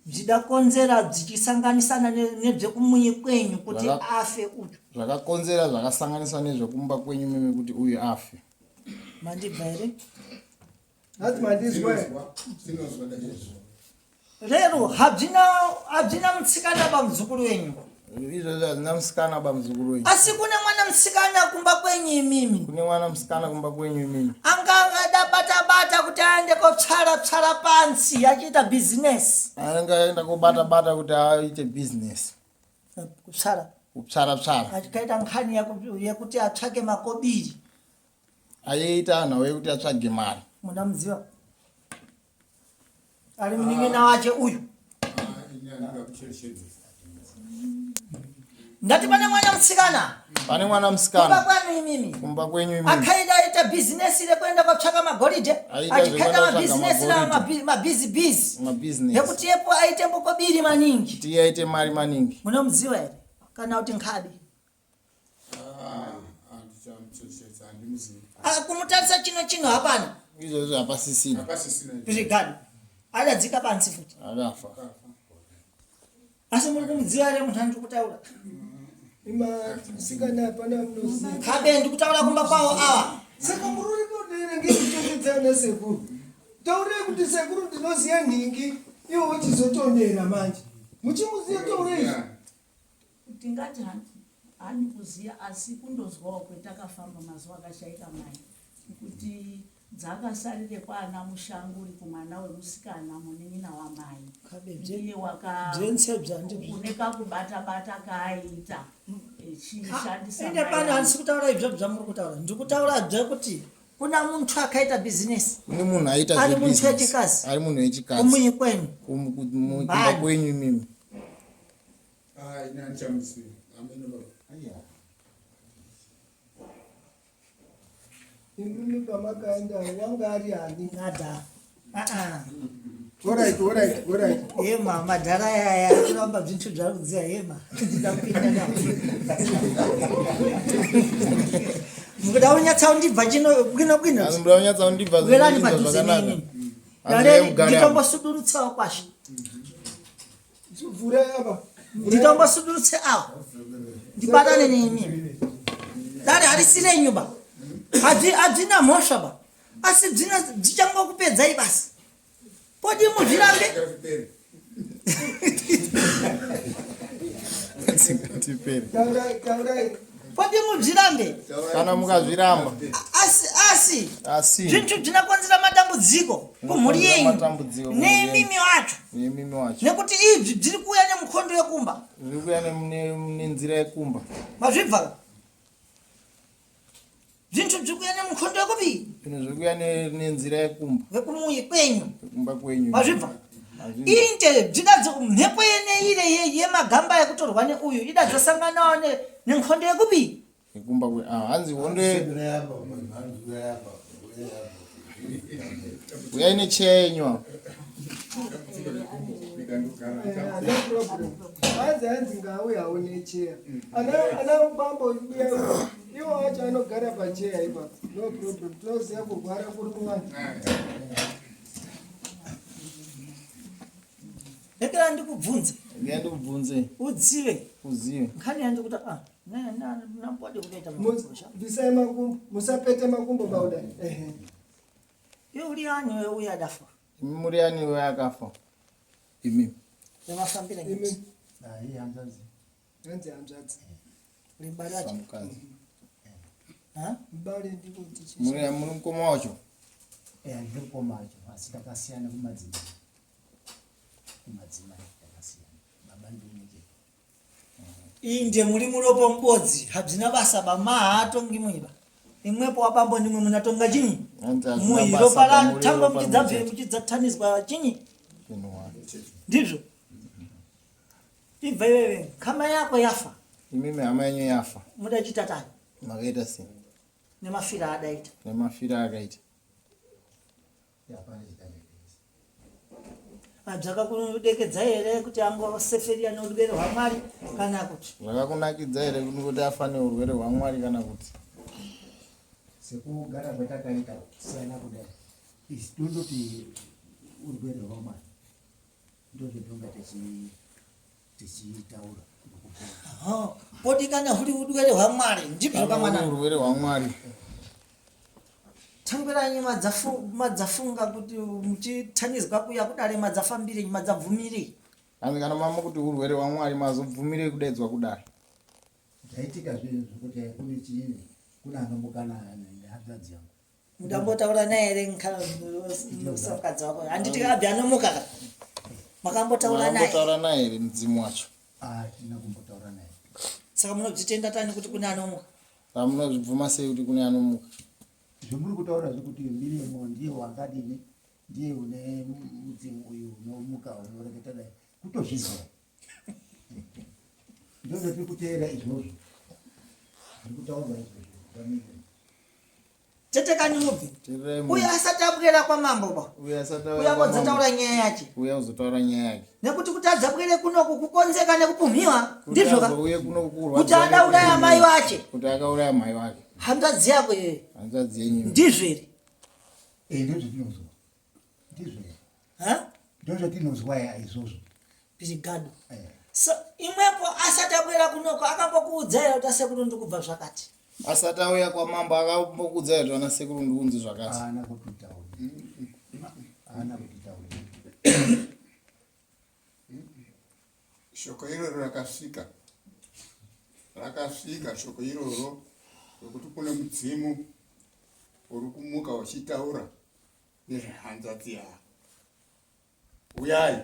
Zvidakonzera dzichisanganisana nebzekumunyi kwenyu kuti afe uyu. Zvakakonzera zvakasanganiswa nezvekumba kwenyu mimi kuti uyu afe. Mandibva here? Hanzi mandizwa. Rero hadzina hadzina mutsikana bamuzukuru wenyu. Izvozvo hazvina musikana bamuzukuru wenyu. Asi kune mwana musikana kumba kwenyu imimi. Kune mwana musikana kumba kwenyu imimi. Anga akada bata bata kuti aende kotsvara tsvara pansi achiita business. Anenge aenda kobata bata kuti aite business. Kutsvara. Kutsvara tsvara. Achikaita nkhani yekuti atsvake makobiri. Aiita nhau yekuti atsvage mari. Munamuziva? Ari munin'ina wache uyu. Ndati pane mwana musikana. Pane mwana musikana. Kumba kwanu imimi. Kumba kwenyu imimi. Akaida aita business rekuenda kotsvaka magoridhe. Achikaita mabusiness la mabizi bizi. Mabusiness. Yekuti yepo aite mbokobiri maningi. Kuti aite mari maningi. Munomuziva here? Kana kuti nkhabi. Ah, kumutarisa chino chino hapana izvozvo hapasisina regard adadzika pansi futi akafa asi muri kumudziva here munhu andiri kutaura Imasikana hapana munoziva. Kabe ndikutaura kumba kwawo awa Saka muri kudere ngekuchengetedzana sekuru. Taurei kuti sekuru ndinoziya nhingi iwo wochizotondera manje. Muchimuziya taurei. Tingati hani kuziya asi kundozwawo kwetakafamba mazuva akashaika mai kuti dzakasarire kwaana Mushanguri kumwana wemusikana munin'ina wamai ndiye une kakubata bata kaaiita echishandisa Ende pano handisi kutaura izvo zvamuri kutaura ndikutaura zvekuti kuna muntu akaita bhizinesi kune munhu aita ari muntu wechikazi ari munhu wechikazi kumunyi kwenyu kumba kwenyu imimi Ah, ini handichamuzivi. Ameno baba. Imimi pamakaenda wanga ari ani? Nada. Ah. Alright, alright, alright. Yema madhara aya akuramba zvinhu zvari kudziya yema. Ndida kupinda nawo. Mukuda kunyatsa kundibva chino bwino bwino. Asi mukuda kunyatsa kundibva Bwerani padhuze neni. Nditombosudurutsawo kwashe. Nditombosudurutse awo ndibatane nemi dare harisi renyu ba hadzina mhosva ba asi dzichangokupedzai basi podi muzvirambe podi muzvirambe kana mukazviramba asi asi asi zvinhu zvinakonzera matambudziko kumhuri yenyu nemimi wacho nemimi wacho nekuti izvi zviri kuuya nemukhondo yekumba zviri kuuya nenzira yekumba mazvibva zvinhu zviri kuuya nemukhondo yekupi zvinhu zviri kuuya nenzira yekumba yekumuyi kwenyu kumba kwenyu mazvibva inte dzida mhepo yeneire yemagamba yekutorwa neuyu ida dzasanganawo nenkhondo yekupi Kumba kwe ah, hanzi hondo uyai necheya yenyu apo. No problem. Hanzi hanzi ngaauyawo necheya. Ana ana bambo uya iwo wacho anogara pacheya ipapo. No problem. Tinoziva kurwara kuri kuvanhu. Rekera ndikubvunze. Rekera ndikubvunze. Uzive. Uzive. Nkhani yandikuta ah na na nambode kunoita makosha. Bvisai makumbo, musapete makumbo bauda. Ehe. Iwe uri ani wewe uya adafa? Imi muri ani wewe akafa? Imi. Nemafambira Imi. Ah, iye hanzvadzi. Hanzi hanzvadzi. Uri wacho. Samukadzi. Ha? Mbare ndiko tichi. Muri muri mukoma wacho? Eh, ndiri mukoma wacho asi takasiyana kumadzimai. Kumadzimai takasiyana. Baba ndiumwe chete. Inde muri muropo mubodzi hadzina basa ba mahatongi muiba. Imwepo wabambo ndimwe munatonga chinyi. Hanzi hazvina Mui basa ropa ba, la muri tango ropa muchidzabve rimwe chete. muchidzataniswa chinyi. Chinhu wani. Ndizvo. Ibva iwewe kama yako yafa Imimi hama yenyu yafa. muda chitatani Makaita sei? nemafira adaita. Nemafira akaita. Zvakakudekedza here kuti angoseferia neurwere hwaMwari kana kuti? Zvakakunakidza here kuti afa neurwere hwaMwari kana kuti? Sekugara kwatakaita kusiyana kudai isi tondoti urwere hwaMwari. Ndozvetonga tichitaura. Podikana huri urwere hwaMwari ndibvo kamwana. Urwere hwaMwari. Tangwiranyi madzafunga kuti muchithanizwa kuya kudare madzafambire madzabvumire. Hanzi kana mama kuti urwere hwaMwari mazobvumirei kudaidzwa kudare. Zvaitika zvinhu zvekuti kune chii kune anomukana nehanzvadzi yangu. Mudambotaura naye here mukadzi wako? Handiti abve anomuka ka? Makambotaura naye? Makambotaura naye here mudzimu wacho? Hatina kumbotaura naye. Saka munobzitenda tani kuti kune anomuka? Saka munozvibvuma sei kuti kune anomuka? Zvomuri kutaura zvekuti Miriam ndiye wakadini ndiye une mudzimu uyu unomuka unoreketa naye kutozvinzwa. Ndozvatiri kuteera izvozvo. Zviri kutaurwa izvozvo paMiriam. Tete kani mubve. Uyo asati abwera kwamambo ba. Uyo asati auya kozotaura nyaya yake. Uyo uzotaura nyaya yake. Nekuti kuti adzabwere kunoku kukonzeka nekupumhiwa ndizvo ka. Uye kunoku kurwadza. Kuti adauraya mai vake. Kuti akauraya mai vake. Hanzvadzi yako iyoyo. Hanzvadzi yenyu. Ndizvo here? Eh ndozvatinozwa. Ndizvo here? Ha? Ndozvatinozwa ya izvozvo. Pirigado. Eh. So imwepo asati abwera kunoko akambokuudza here kuti asekuru ndikubva zvakati? Asati auya kwamambo akambokuudza here kuti ana sekuru ndikunzi zvakati? Haana kutitaura. Haana kutitaura. Shoko iroro rakasvika. Rakasvika shoko iroro rokuti kune mudzimu uri kumuka uchitaura nezvehanzvadzi yavo. Uyai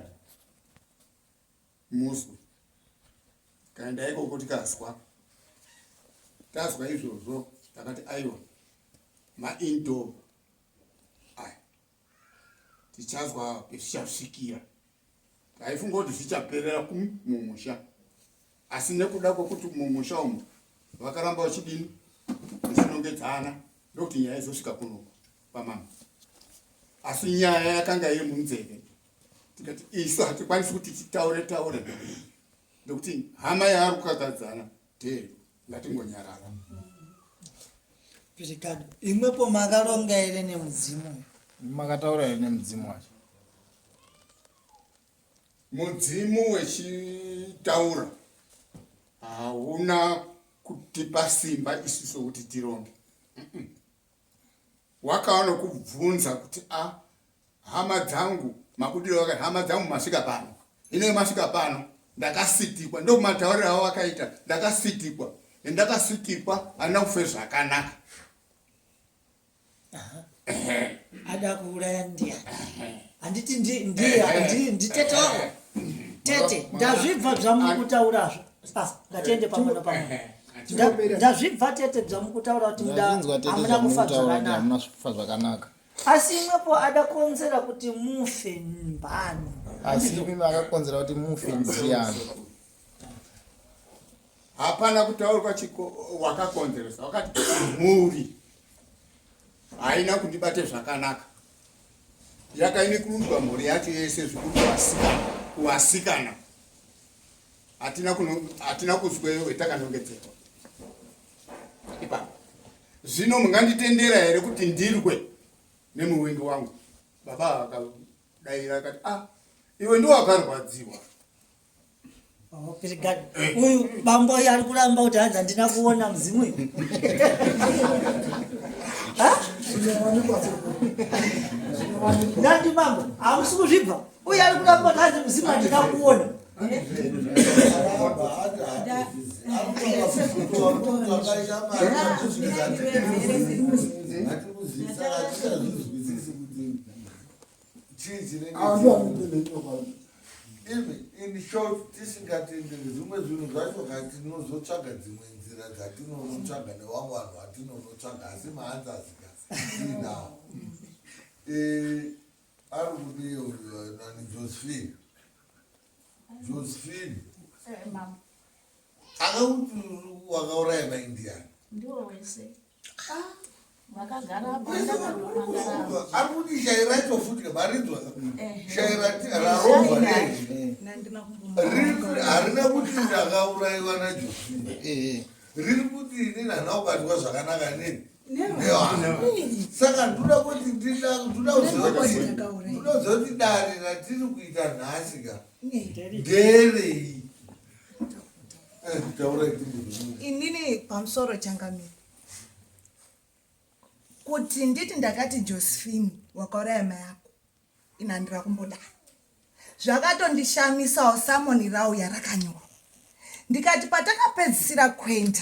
muzwe. Kaenda ikoko tikazwa. Tazwa izvozvo takati aiwa maindoor aya tichazwa pezvichasvikira. Taifunga kuti zvichaperera mumusha asi nekuda kwekuti mumusha umu vakaramba vachidini vachinongedzana ndokuti nyaya izosvika kunoku pamama asi nyaya yakanga iri munzeve tikati isu hatikwanisi kuti titaure taure nekuti hama yaari kukakadzana ndee ngatingonyarara. Pirikado imwepo makaronga here nemudzimu? Makataura here nemudzimu wacho? Mudzimu wechitaura hauna kutipa simba isusu kuti tironge. Wakaona kubvunza kuti a hama dzangu mabudiro aka hama dzangu masvika pano ino masvika pano ndakasitikwa ndokumatauriro avo akaita ndakasitikwa endakasitikwa handina kufe zvakanaka ada kuuraya ndiani handiti nditete wako tete ndazvibva zvamuri kutaurazvo ah, ngatiende pamwe napamwe ndazvibva tete zvamukutaura kuti hamuna kufa zvakanaka asi imwepo adakonzera kuti mufe mbani asi imwe akakonzera kuti mufe ndiyani hapana kutaurwa chiko wakakonzeresa wakati mhuri haina kundibate zvakanaka yakainikururwa mhuri yacho yese zvikuru kuvasikana kuvasikana hatina kuzweyo wetakanongedzerwa ipapo zvino munganditendera here kuti ndirwe nemuvengi wangu baba akadaira akati ah iwe ndiwo wakarwadziwa oh, uyu bambo uyu ari kuramba kuti hanzi handina kuona muzimu uyu ndandi mambo hamusi kuzvibva uyu ari kuramba kuti hanzi muzimu handina kuona In short tisingatenderi zvimwe zvinhu zvacho katinozotsvaga dzimwe nzira dzatinonotsvaga nevamwe vanhu vatinonotsvaga asi maanzazika tiinawo eh, Ari kudii uyu nani Josephine? Josephine. Eh, mama. Akakuti wakauraya maIndian. Ndiwo wese. Ah, vakagara apa ndakarumangarara. Ari kuti shayi racho futi marinzwa. Eh. Shayi rarova rei. Harina kuti ndakauraiwa naJosephine. Eh. Riri kuti inini handina kubatwa zvakanaka nini. Saka ndoda kuti ndoda kuziva kuti Munozoti dare ratiri kuita nhasi ka nderei? Eh, taurai timbozvinzwa. Inini pamusoro changamire. Kuti nditi ndakati Josephine wakauraya mai ako. Ini handira kumbodaro. Zvakatondishamisawo samoni rauya rakanyorwa. Ndikati patakapedzisira kuenda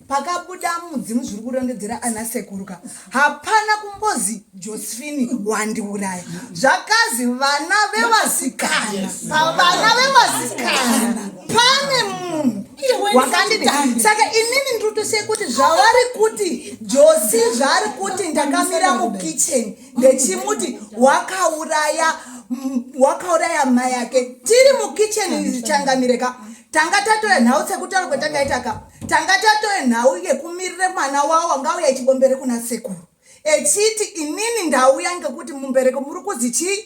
pakabuda mudzimu zviri kurondedzera ana sekuru ka hapana kumbozi Josephine wandiuraya. Zvakazi vana vevasikana pavana vevasikana pane munhu wakandidi saka inini ndiri kuti zvavari kuti Josi zvaari kuti ndakamira mukitchen ndechimuti wakauraya wakauraya mai yake tiri mukitchen changamire ka tanga tatore nhau sekutaura kwatakaita ka tanga tatore nhau yekumirire mwana wawo wanga auya ichibombere kuna sekuru echiti inini ndauya ngekuti mumbereko muri kuzi chii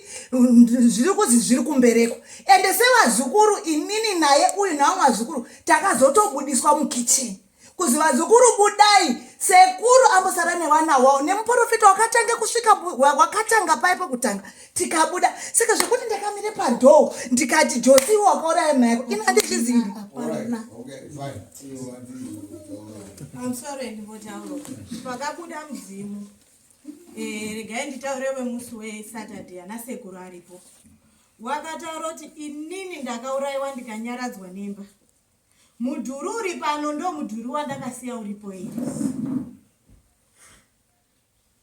zviri kuzi zviri kumbereko ende sevazukuru inini naye uyu nawo vazukuru takazotobudiswa mukitchen kuzi vazukuru budai sekuru ambosara nevana wawo nemuprofita wakatanga kusvika wakatanga pai pekutanga tikabuda saka zvekuti ndakamire padhoo ndikati josi iwe wakauraya mai yako ini handizvizivi pamusoro ndimbotaura pakabuda mudzimu eh, regai nditaure wemusi wesaturday ana sekuru aripo wakataura kuti inini ndakaurayiwa ndikanyaradzwa nemba Mudhuri uri pano ndomudhuri wandakasiya uripo here?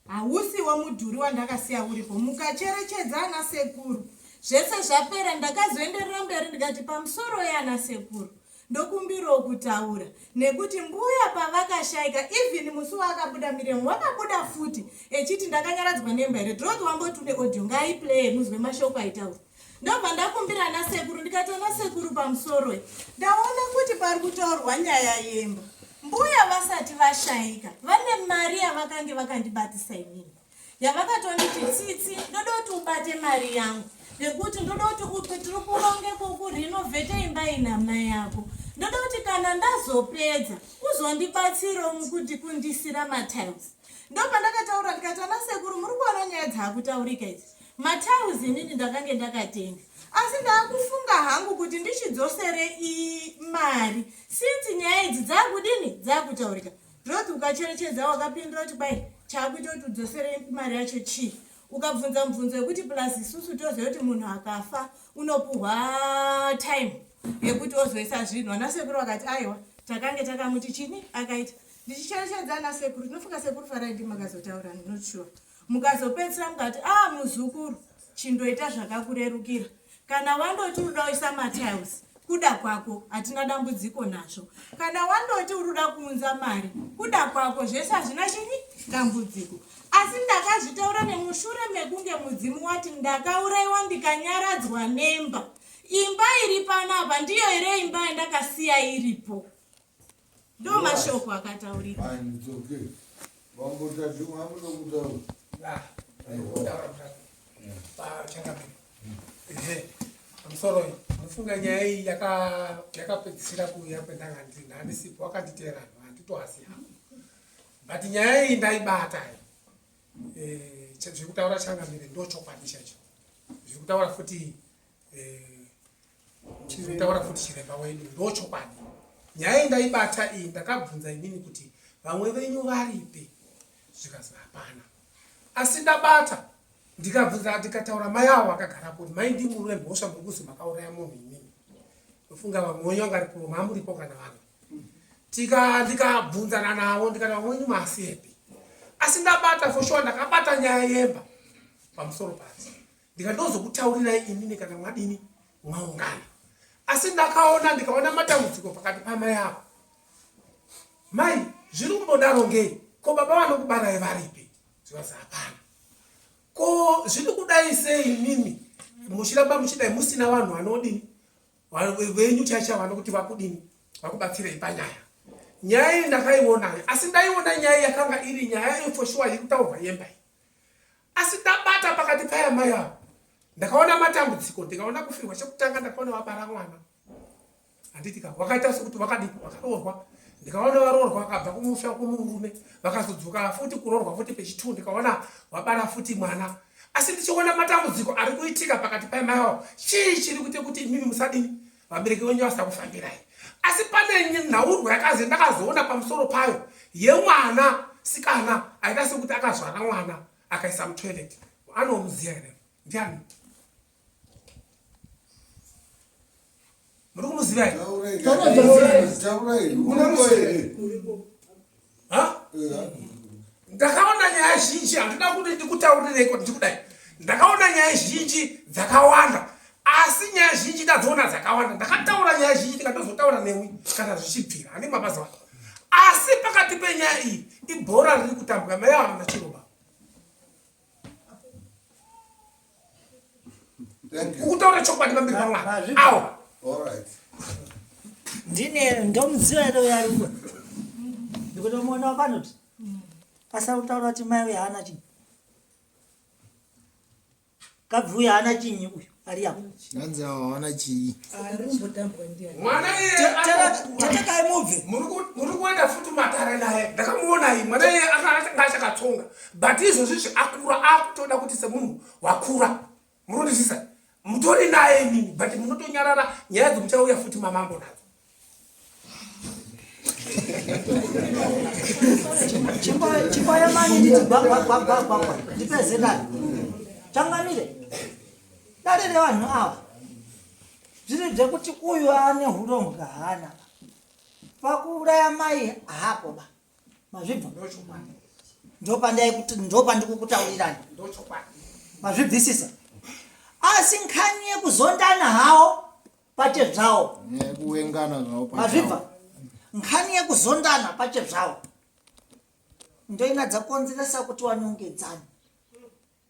Hausiwo mudhuri wandakasiya uripo. Mukacherechedza ana sekuru, zvese zvapera ndakazoenderera mberi ndikati pamusoro yana sekuru ndokumbirawo kutaura nekuti mbuya pavakashaika even musi waakabuda Miriam wakabuda futi echiti ndakanyaradzwa nemba here drot wamboti une audio ngaiplaye muzwe mashoko aitaura Ndobva ndakumbira ana sekuru ndikati ana sekuru pamusoroi ndaona kuti pari kutaurwa nyaya yemba. Mbuya vasati vashaika vane mari yavakange vakandibatisa inini yavakatonditi tsitsi ndoda kuti ubate mari yangu nekuti ndoda kuti upe tiri kuronge kurenovhete imba ina mai yako ndoda kuti kana ndazopedza uzondibatsirawo mukuti kundisira matiles ndopandakataura ndikati ana sekuru muri kuona nyaya dzaakutaurika idzi Matiles inini ndakange ndakatenga asi ndakufunga hangu kuti ndichidzosere mari since nyaya idzi dzakudini dzakutaurika. Dorothy ukacherechedza wakapindura kuti kwai chakuita kuti udzosere mari yacho chii ukabvunza mubvunzo wekuti plus isusu toziva kuti munhu akafa unopuhwa time yekuti ozoisa zvinhu ana sekuru vakati aiwa takange takamuti chini akaita ndichicherechedza ana sekuru tinofunga sekuru farai ndimakazotaura not sure Mukazopedzisira mukati ah muzukuru chindoita zvakakurerukira. Kana wandoti unoda kuisa matiles kuda kwako hatina dambudziko nazvo. Kana wandoti uri kuda kuunza mari kuda kwako zvese hazvina chini dambudziko. Asi ndakazvitaura nemushure mekunge mudzimu wati ndakauraiwa ndikanyaradzwa nemba. Imba iri panapa ndiyo here imba yandakasiya iripo? Ndo mashoko akataurika. Fine, it's okay. Mambo Tadhuma hamuda kutaura. Ah, kutaura kutaura. Ah, changamire. Ehe. Pamusoro mufunga nyaya iyi yakapedzisira kuuya kwendanga ndiri ndandisipo wakanditeera vanhu handitoasi hangu. But nyaya iyi ndaibata iyi. Eh, zviri kutaura changamire ndo chokwadi chacho. Zviri kutaura futi eh, Taura futi chiremba wedu ndochokwadi. Nyaya iyi ndaibata iyi ndakabvunza inini kuti vamwe venyu varipi zvikanzi hapana. Asi ndabata ndikabvunza ndikataura mai avo vakagarapo kuti mai ndimuri vemhosva muri kuzi makauraya munhu imimi. Ndofunga vamwe wenyu vanga aripo mamuripo kana vamwe. Tika ndikabvunzana navo ndikati vamwe wenyu masiepi. Asi ndabata for sure ndakabata nyaya yemba pamusoro pati. Ndikati ndozokutaurirai inini kana mwadini mwaungana. Asi ndakaona ndikaona matambudziko pakati pamai avo. Mai zviri kumbodaro ngei? Ko baba vanokubarai varipi? Zvikanzi hapana. Ko zviri kudai sei imimi muchiramba muchidai musina vanhu vanodini venyu chaicha vanokuti vakudini vakubatsirei panyaya. Nyaya iyi ndakaiona asi ndaiona nyaya yakanga iri nyaya iyo for sure iri kutaurwa yemba iyi. Asi ndabata pakati paya mai ava ndakaona matambudziko ndikaona kufirwa chekutanga ndakaona vabara mwana handiti ka wakaita sekuti wakadii wakaroorwa ndikaona varoorwa vakabva kumusha kumurume vakazodzoka futi kuroorwa futi pechitwo ndikaona wabara futi mwana. Asi ndichiona matambudziko ari kuitika pakati paimai wavo, chii chiri kuite kuti imimi musadini vabereki venyu vasakufambirai? Asi pane nhaurwa yakaze ndakazoona pamusoro payo yemwana sikana aita sekuti akazvara mwana akaisa mutoilet. Anomuziva here? Ndiani? Muri kumuziva here? Ndakaona nyaya zhinji, handina kuti ndikutaurirei kuti ndikudai. Ndakaona nyaya zhinji dzakawanda, asi nyaya zhinji ndadziona dzakawanda. Ndakataura nyaya zhinji ndikatozotaura newe kana zvichibvira, handi mapaziva. Asi pakati penyaya iyi ibhora riri kutambwa, mai ava havana chiroba. Ukutaura chokwadi pamberi paMwari. Awo. Ndine ndomuziva here uyo ari kuwa ndikutomuona panoti asari kutaura kuti mai uyo haana chinyi kabvi uyo haana chinyi uyu ari apo Hanzi awo hawana chii. Mwana iye Tetekai mubve. Muri kuenda futi matare naye. Ndakamuona iyi mwana iye akanga achakatsonga. But izvozvi izvi akura akutoda kuti semunhu wakura. Munondisisa? Mutori naye imimi but munotonyarara nyaya dzomuchauya futi mamambo nadzo. Chimboya mani nditi gwagwagwagwagwa ndipeze dare. Changamire. Dare revanhu ava. Zviri zvekuti uyu ane hurombwa haana. Pakuuraya mai hapo ba. Mazvibva? Ndopandikukutaurirani. Mazvibvisisa. Asi nkhani yekuzondana hawo pache zvawo. Kuwengana zvawo. Mazvibva? Nkhani yekuzondana pache zvawo. Ndoina dzakonzeresa kuti wanongedzane.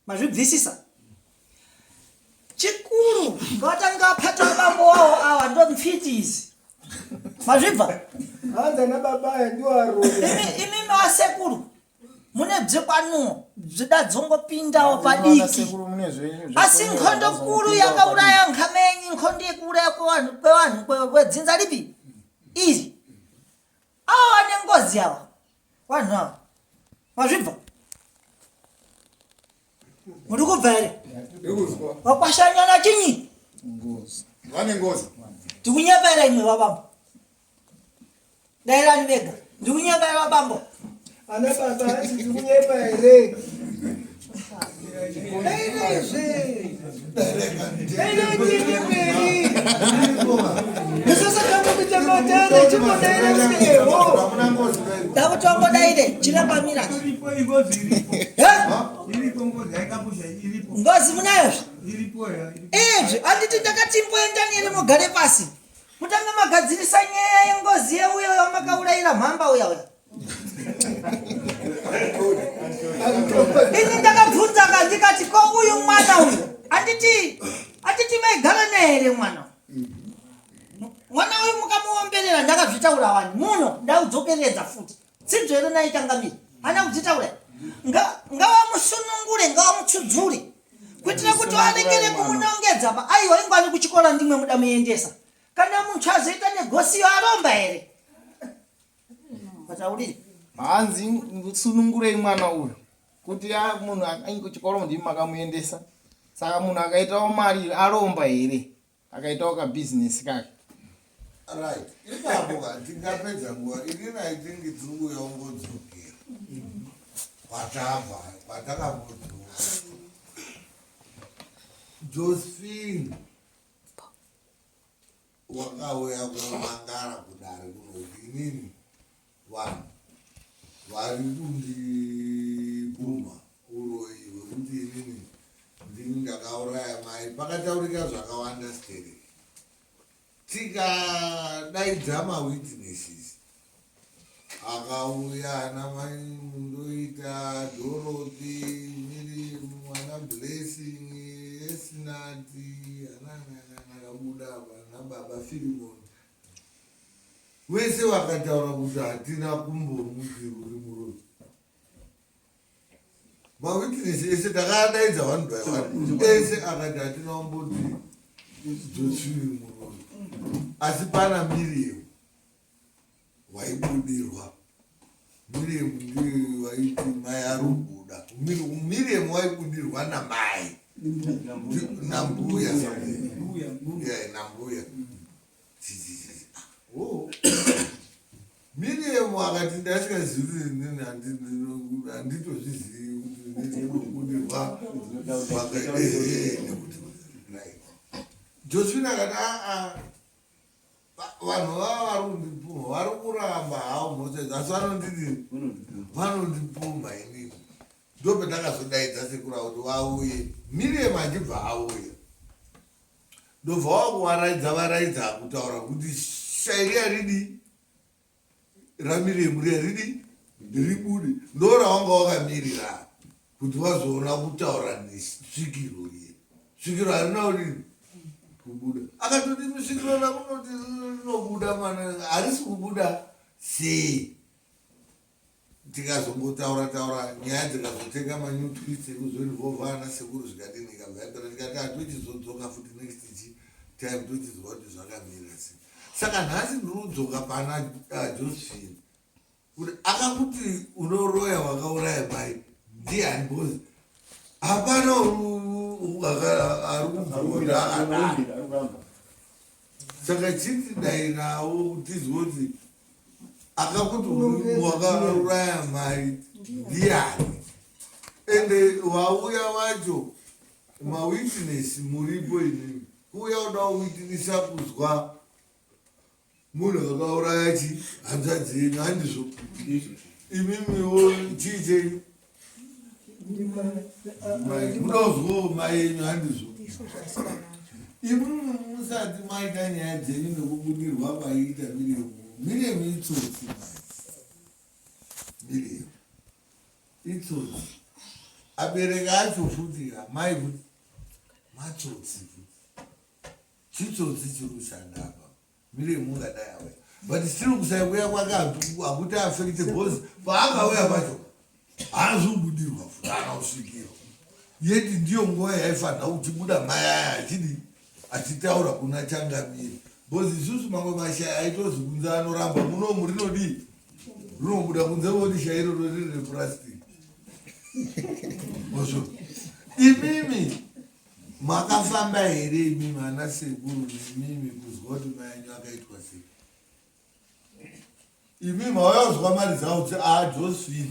Mazvibvisisa? Chikuru ngavatanga vapata vabambo wavo ava ndo mfiti idzi. Mazvibva? Hanzi ana baba aya ndiwo aroya. Imi masekuru mune bzekwanuwo bzida dzongopindawo padiki. Asi nkhondo kuru yakauraya nkhamenyi nkhondo yekuuraya kwevanhu kwevanhu kwedzinza lipi iri. Ava vane ngozi ava. Vanhu ava. Mazvibva? Muri kubva here? Vakwashanyana chinyi? Ngozi. Vane ngozi. Ndikunyepa here imwe vabambo? Dairani vega. Ndikunyepa here vabambo? Ana baba hanzi ndikunyepa here? Dairaizve. Daira tiende mberi. Musasatanga kuita matare chimbodairaisewo. Ndakuti wangodaire chiramba mira. Ngozi munayozve? Ezve handiti ndakati imboendani here mugare pasi. Mutange magadzirisa nyaya yengozi yeuya wamakaurayira mhamba uya uya. Ini ndakabvunza ka ndikati ko uyu mwana uyu handiti handiti maigara naye here mwana uyu? Mwana uyu mukamuomberera ndakazvitaura wani muno ndaudzokeredza futi. Sinzvo here naye changamire? Hana kudzitaura. Ngawamusunungure, ngawamutsudzure kuitira kuti warekere kumunongedza pa aiwa ingwani kuchikora ndimwe muda muendesa. Kana munthu azoita negosiyo aromba here? Pataurire. Hanzi sunungurei mwana uyu kuti munhu kuchikoro ndimi makamuendesa saka munhu akaitawo mari aromba here? Akaitawo kabhizinesi kake. Right. Ipapo ka tingapedza nguva inini I think tiri kuuya kungodzokera kwatabva kwatakambodzoka. Josephine wakauya kunomangara kudare kunoti inini vanhu vari kundipumha uroyi hwekuti inini ndini ndakauraya mai. Pakataurika zvakawanda stereki. Tikadaidza mawitnesses akauya ana mai Mundoita, Dorothy, Miriam, ana Blessing, Esnati, ana akabuda apa ana baba Filimon. Vese vakataura kuti hatina kumbomuti uri muroyi. Mawitness ese takadaidza one by one ese akati hatina kumboti Joshua muroyi. Asi pana Miriam waibudirwa. Miriam ndiye waiti mai ari kubuda. Miriam waibudirwa namai. Nambuya. Yeah, nambuya. Oh. Miriam akati ndasingazivi inini handitozvizivi kuti ndinobudirwa nekuti Josephine akati aa vanhu vava vari kundipumha vari kuramba havo mhosva idzi asi vanondidii vanondipumha inini ndopandakazodaidza sekuru avo kuti vauye Miriam achibva auya ndobva wakuvaraidza varaidza kutaura kuti shairi ridi raMiriam riya ridi ribude ndorawanga wakamirira kuti vazoona kutaura nesvikiro riya svikiro harina kudini kubuda akatoti svikiro ramunoti rinobuda mwana harisi kubuda sei tikazongotaura taura nyaya dzikazotenga manew twist ekuzoinvolva ana sekuru zvikadini ikabva yapera tikati hatochizodzoka futi next chi time tochizwa kuti zvakamira sei saka nhasi ndiri kudzoka pana uh, josephine kuti akakuti unoroya wakauraya mai ndiani because hapana ari kubvumira akadaro saka chiti dairawo tizwe kuti akakuti wakauraya mai ndiani ende wauya wacho mawitness muripo inini kuuya kuda kuwitinisa kuzwa munhu akauraya chi hanzvadzi yenyu handizvo imimiwo chii chenyu muda kuzwawo mai yenyu handizvo imimi musati maita nyaya dzenyu nekubudirwa kwaiita miriam miriam itsotsi mai miriam itsotsi abereki acho futi mai futi matsotsi futi Chitsotsi chiri kushanda apa. Miriam ungadai auya. But still kusauya kwake hakuti affect because paakauya pacho haazi kubudirwa futi haana kusvikirwa. Yet ndiyo nguva yaifanira kuchibuda mai aya achidi achitaura kuna changamire. Because isusu mamwe mashaya aitozi kunze anoramba munomu rinodii rinobuda kunze voti shaya iroro riri repurastic. Ozvo imimi Makafamba here imimi ana sekuru nemimi kuzwa kuti mai enyu akaitwa sei? Imi mauya kuzwa mari dzavo kuti a Josephine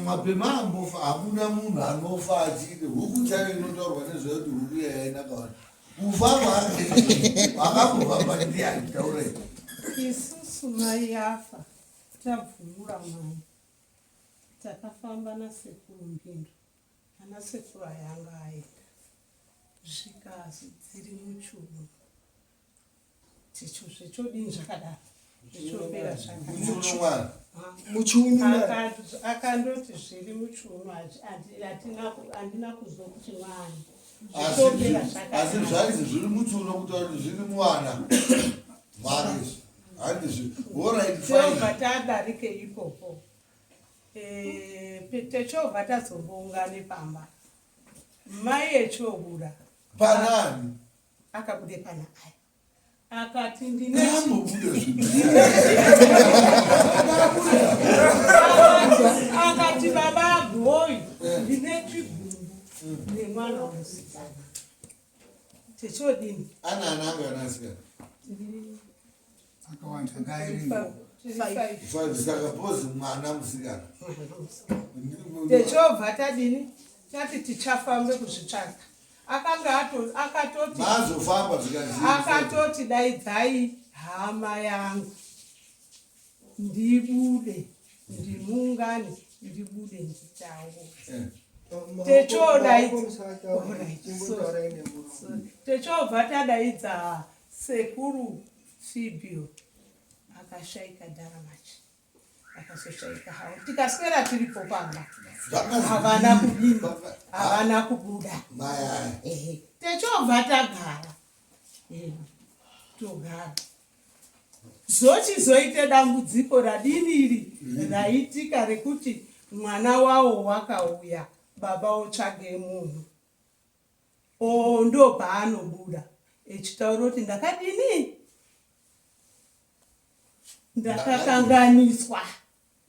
mapema ambofa hakuna munhu anofa achiite huku chaiyo inotaurwa nezvayo kuti huku iya yainaka vanhu kufa kwake akambofamba ndiani taurai isusu mai afa tabvumura mai Takafamba nasekuru Mbindo ana sekuru aya anga aenda zvikazi dziri muchiuno ticho zvechodini zvakadaro zvichopera zvakadaro akandoti zviri muchiuno handina kuzwa kuti mwana asi zvainzi zviri muchiuno kutaura kuti zviri mwana mwana izvi handizvi orit fine tadarike ipopo Eh, techobva tazomboungane pamba mai echobuda panani akabude pana aya akati ndine akati baba agoyi eh. ndine chigumbu nemwana musikana Tichodini? Ana ananga anasikana. Akawanda ngairinga. Five saka bozi mwana musikana. Techobva tadini? Tati tichafambe kuzvitsvaga. Akanga ato akatoti Mazofamba zvikanzi. Akatoti daidzai hama yangu. Ndibude ndimuungane ndibude nditaure. Eh. Techobva tadaidza sekuru Fibio akashaika dharamachi akazoshaika hawo tikaswera tiripo pamba havana kudini havana kubuda techobva tagara togara Zvochizoite dambudziko radini iri raitika rekuti mwana wawo wakauya baba otsvage munhu o ndopaanobuda echitaura kuti ndakadini Ndakakanganiswa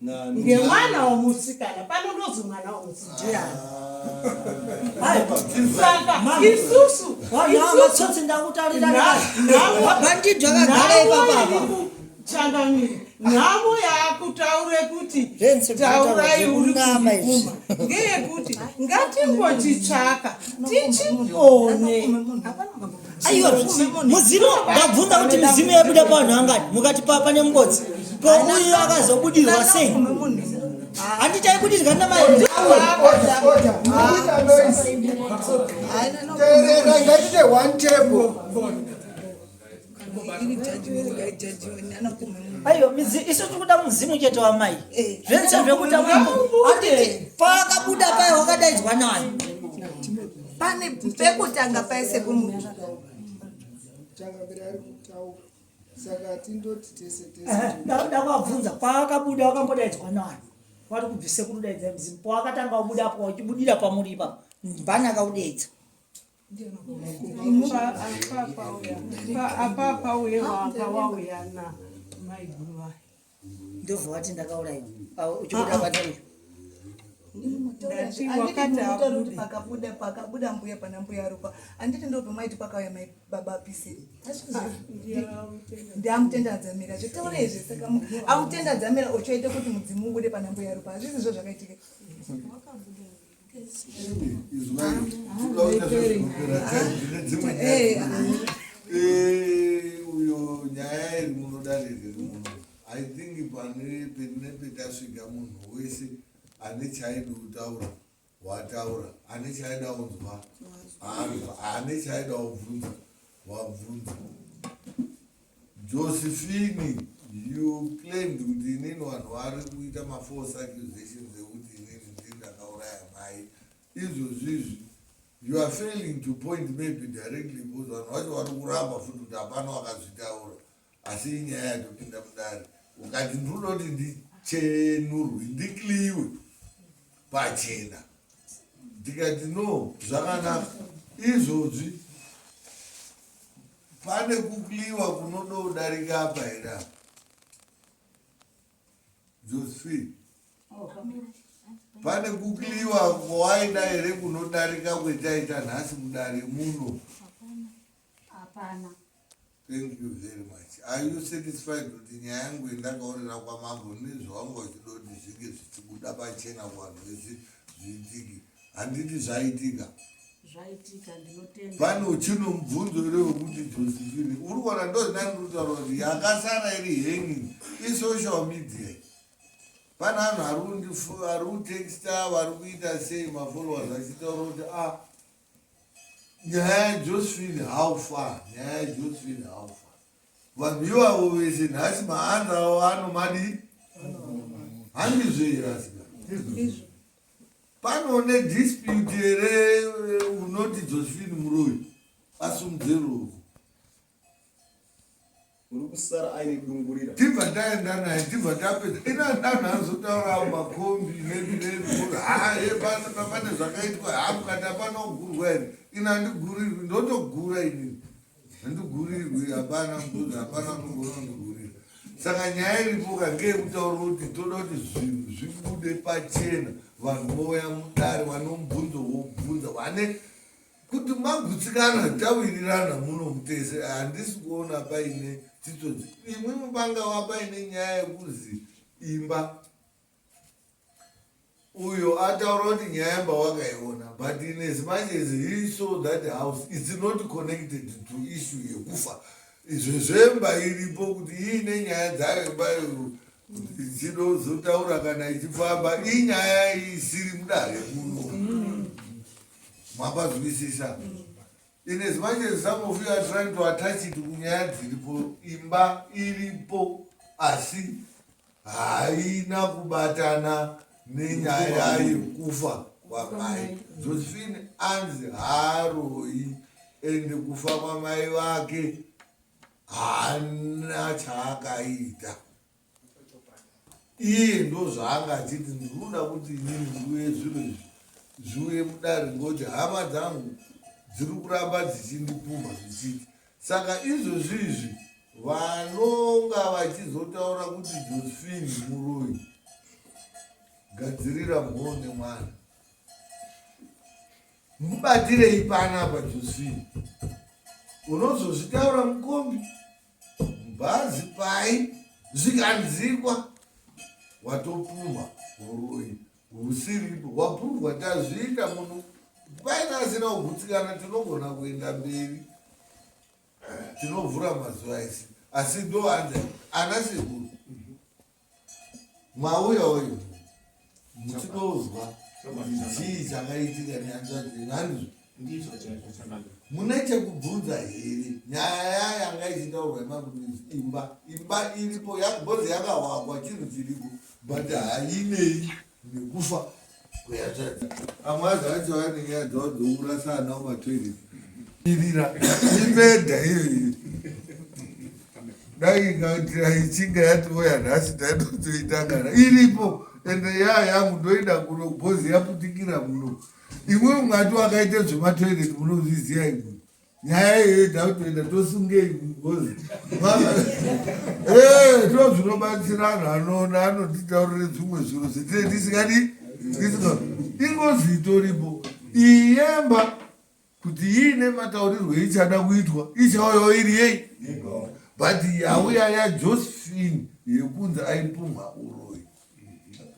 ngemwana womusikana pano ndozi mwana womusikana saka isusu matsotsi ndakutaurira mabhandidhi akagara ipapapa changamire nhamo yaakutaure kuti taurai uri kundipuma ngeyekuti ngatingochitsvaka tichione aiwa mudzimu ndabvunza kuti midzimu yabuda pavanhu angani mukati pane mukotsi ko uyu akazobudirwa sei handiti aibudirwa namaingatite one table aiwa isu tiri kuda mudzimu chete wamai eh. zvese zvekuti anditi paakabuda paya wakadaidzwa nani pane pekutanga paye sekumutu ndakuda kuvabvunza paakabuda wakambodaidzwa nani wari kubvise kurudaidza mudzimu pawakatanga kubuda apo uchibudira pamuri ipapo mbani akaudeidza Apapa uye wanga wauya na maiguru vayo. Ndobva wati ndakauraiwa uchibuda pane uyu. Pakabuda pakabuda mbuya pana mbuya Rupa anditi ndo pamaiti pakauya mai baba Pise ndiamutenda dzamira zvitaure izvi saka amutenda dzamira uchoita kuti mudzimu ubude pana mbuya Rupa hazvisi zvo zvakaitika. Uyo nyaya iri muno dare riri muno i think pane pene petasvika munhu wese ane chaaida kutaura wataura ane chaaida kunzwa anzwa ane chaaida kubvunza wabvunza Josephine you claimed kuti inini vanhu vari kuita mafalse accusations ekuti inini ndini ndakauraya mai izvozvi izvi you are failing to point maybe directly because vanhu vacho vari kuramba futi kuti hapana wakazvitaura asi inyaya yatopinda mudare ukati ndinoda kuti ndichenurwe ndikliwe pachena ndikati no zvakanaka izvozvi Pane kukliwa kunododarika apa here apa? Josephine. Pane kukliwa kwawaida here kunodarika kwetaita nhasi mudare muno? Hapana. Thank you very much. Are you satisfied kuti nyaya yangu yandakaorera kwamambo nezvawanga uchida kuti zvinge zvichibuda pachena kuvanhu vese zviitike? Handiti zvaitika? Zvaitika ndinotenda. Pane uchino mubvunzo here wekuti Josephine uri kuona ndozvinandiri kutaura kuti yakasara iri hanging isocial media. Pane anhu ari kutexta vari kuita sei mafollowers achitaura kuti ah nyaya yaJosephine how far nyaya yaJosephine how far vanhu ivavo vese nhasi maanza avo anomadii handizvo here asika Panone dispute here eh, unoti Josephine muroyi asumudze ruoko. Uri kusara aine dungurira. Tibva taenda naye tibva tapedza. Ina ndanhu azotaura makombi nepi nepi ha ye pane pane zvakaitwa ha mukati hapana kugurwa here. Ina handigurirwi ndotogura inini. Handigurirwi hapana mbudzi hapana unogona kundigurira. Saka nyaya iripo ka ngeyekutaura kuti toda kuti zvinhu zvibude pachena vanhu vouya mudare vane mubvunzo wobvunza vane kuti magutsikana tawirirana muno mutese handisi kuona paine tsitsodzi imwe mupangava paine nyaya yekuzi imba uyo ataura kuti nyaya yemba wakaiona but in as much as he saw that house it's not connected to issue yekufa izvo zvemba iripo kuti iine nyaya dzayo imba ichinozotaura kana ichifamba inyaya isiri mudare muno mapazwisisa in as much as some of you are trying to attach it kunyaya dziripo imba iripo asi haina kubatana nenyaya yekufa kwamai josephine anzi haaroyi ende kufa kwamai vake haana chaakaita iye ndozvaanga achiti ndinoda kuti inini ndiuye zviro izvi zviuye mudare ngokuti hama dzangu dziri kuramba dzichindipumha zvichiti saka izvozvi izvi. Vanonga vachizotaura kuti Josephine muroyi, gadzirira mhoo nemwana. Mubatirei panapa Josephine. Unozozvitaura mukombi, mubhazi pai, zvikanzikwa watopumha uroyi husiripo hwapuruvwa tazviita munhu paine asina kugutsikana tinogona kuenda mberi tinovhura mazuva ese asi ndo hanzi ana sekuru mauya uyu muchidozwa chii chakaitika nehanzvadzi handizvo mune chekubvunza here nyaya yanga ichitaurwa yemakuti imba imba iripo bhozi yakahwakwa chinhu chiripo but hainei nekufa kwehanzvadzi amwe azo acho ane nyaya dzavo dzokurasa ana mumatoilet irira imedha iyoyi dai ichinge yatiuya nhasi taitotoita kana iripo ende yaa yangu ndoida kuno bhozi yaputikira muno imwe mwati wakaita zvematoilet munozviziva imwe nyaya iyoyo takutoenda tosungei bhozi eh, to zvinobatsira anhu anoona anotitaurire zvimwe zviro zvetine tisikadi tisinga ingozi itoripo iyi yemba kuti iine mataurirwo ichada kuitwa ichauyawo iri yei but yauya yajosephine yekunzi aipumha uroyi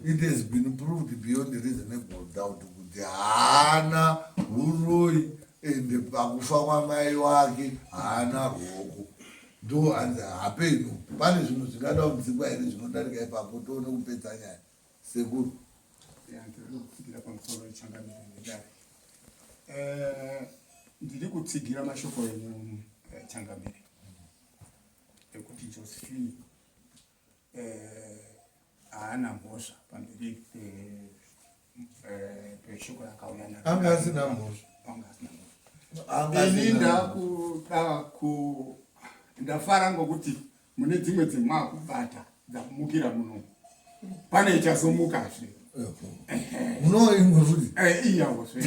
it has been proved beyond reasonable doubt kuti haana uroyi and pakufa kwamai wake haana ruoko ndo hanzi hapeno pane zvinhu zvingada kudzikwa here zvinodarika ipapo tione kupedza nyaya sekuru pamusoro changamire nedare eh, ndiri kutsigira mashoko enyu eh, changamire ekuti josephine eh, haana mhosva pamberi peshoko rakauya anga asina mhosva anga asina mhosva ini ndakuda ku ndafara ngokuti mune dzimwe dzemwakubata dzakumukira muno pane ichazomukazve muno imwe futi eh, iyawozve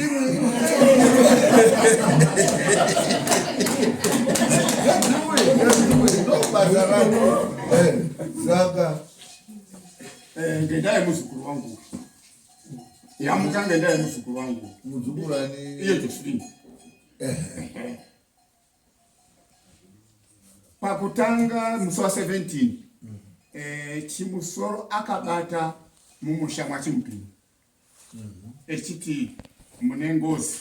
basa rako eh, saka eh, ngendaa yemuzukuru wangu yamuka ngendaa yemuzukuru wangu muzukuru ani iye josephine pakutanga musi wa 17 mm. eh, chimusoro akabata mumusha mwachimupini mm-hmm. echiti mune ngozi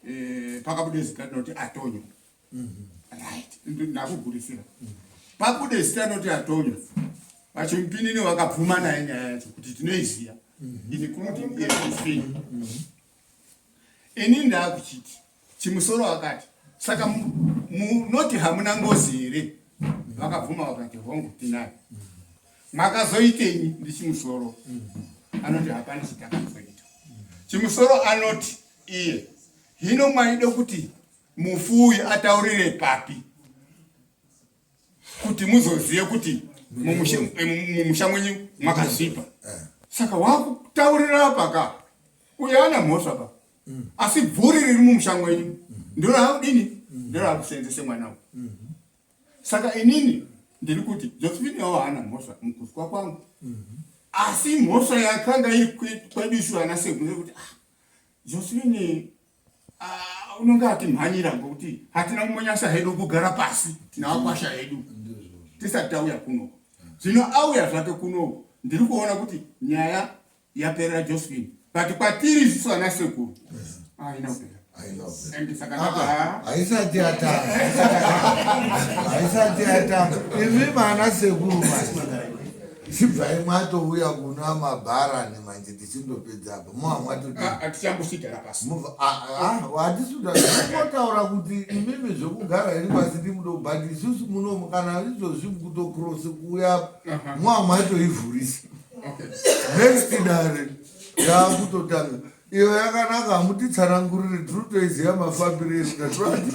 eh, pakabuda zita rinoti atonyo mm-hmm. right ndakugurisira mm-hmm. pabude zita rinoti atonyo vachimupinini vakabvuma naye nyaya yacho kuti tinoiziva including iye ini ndakuchiti chimusoro akati saka munoti hamuna ngozi here vakabvuma vakati hongu tinayo makazoitenyi ndichimusoro anoti hapana chitakazoita chimusoro anoti iye hino mwaide kuti mufuyi ataurire papi kuti muzozive kuti mumusha mwenyu makazvipa eh. saka wakutaurira apa ka uyo ana mhosva pa mm. asi bvuri riri mumusha mwenyu mm. ndiro raakudini mm. ndiro raakuseenzese mwana uyu mm-hmm. saka inini ndiri kuti josephine wawo haana mhosva mukuzwa kwangu mm-hmm. asi mhosva yakanga iri kwedu isu ana sekuru yekuti ah, josephine Ah, unonge atimhanyira ngokuti hatina kumbonyasa hedu kugara pasi tinawakwasha hedu tisati tauya kunoko zvino auya zvake kunoko ndiri kuona kuti nyaya yaperera josephine but kwatiri isusu ana sekuru haina kupera haisati yatanga haisati yatanga imi mana sekuru manje chibvai mwatouya kuna mabharani manje tichindopedza apa muva mwatotichambosvigara pasi hatisi kutotaura kuti imimi zvekugara iri pasi ndimudo but isusu munomu kana izvozvi mukutokrosi kuuya muva mwatoivhurisa next dare yakutotanga iyo yakanaka hamutitsanangurire tiri kutoiziva mafambiro edu ndatirati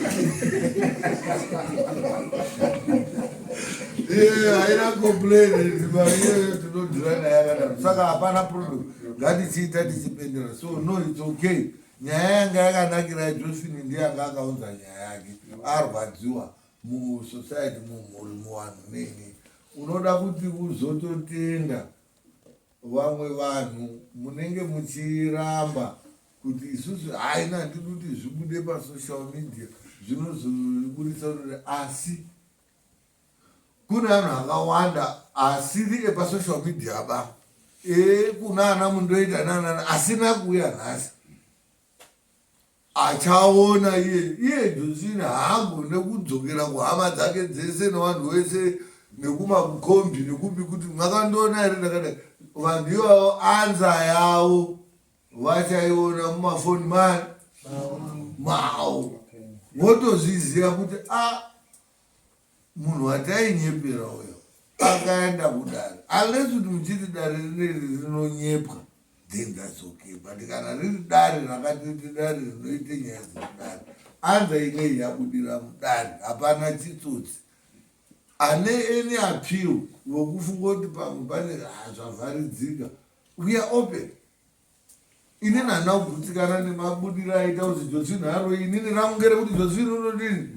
iye haina complain mari iyoyo tinodhira naye yakadaro saka hapana problem ngatichiita tichipendera so no its okay nyaya yanga yakanakira josephine ndiye anga akaunza nyaya yake arwadziwa. Musociety, mumhuri, muvanhu, neni unoda kuti uzototenda vamwe vanhu munenge muchiramba kuti isusu haina handidi kuti zvibude pasocial media zvinozoburitsa kuti asi kune vanhu akawanda asiri epasocial media ba ekuna ana mundoita nanana asina kuuya nhasi achaona iye iye Josina haagone kudzokera kuhama dzake dzese nevanhu vese nekumakombi nekupi kuti makandiona here ndakadai vanhu ivavo anza yavo vachaiona mumafoni mani mavo votozviziva kuti a ah, Munhu watainyepera uyo akaenda kudare unless kuti muchiti dare rineri rinonyepwa then that's okay but kana riri dare rakatiti dare rinoite nyaya dzemudare anza inei yabudira mudare hapana chitsotsi ane any appeal vokufunga kuti pamwe pane ah, zvavharidzika we are open Inini handina kugutsikana nemabudiro aita kuti Josephine haro inini rangu ngerekuti Josephine unodini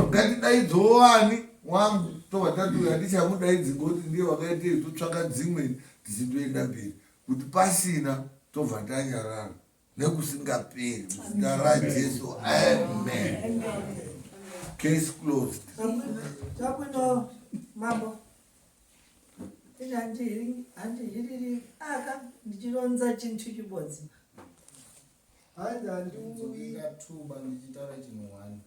ngatidaidzowo ani wangu tobva tati uyu handichamudaidzi ngokuti ndiye wakaitei totsvaka dzimwe tichindoenda mberi kuti pasina tobva tanyarara nekusingaperi muzita raJesu amen case closed Takuno mambo Ini handihiriri aka ndichironza chintu chibodzi. Hanzi handiuyi. Ndatuba ndichitaura chinhu one.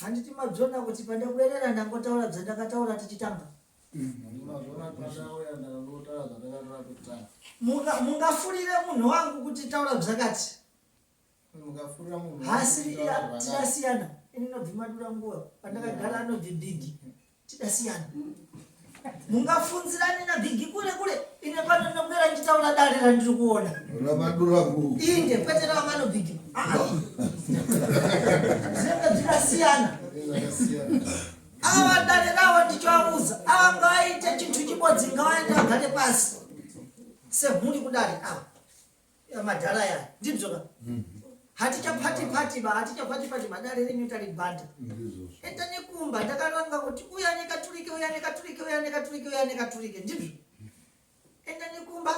Handiti mabzona kuti pandabwerera ndangotaura bzandakataura tichitanga. Mazvona pandauya ndangotaura zvandakataura kutanga. Mungafurire munhu wangu kuti taura bzakati. Haasi tidasiyana ini nobvi madura nguva pandakagara anobvi bhigi tidasiyana mungafunzirane nabhigi kure kure ine pano ndinobwera ndichitaura dare randiri kuona inde kwete ravanobhigi zvinenge zvikasiyana ava dare ravo ndichoaudza ava ngavaite chintu chibodzi ngavaende vagare pasi semhuri kudare ava madhara aya ndizvo ka hatichapati pati ba hatichapati pati badare renyu taribhadha enda nekumba ndakaranga kuti uya nekaturike uya nekaturike uya nekaturike uya nekaturike ndizvo enda nekumba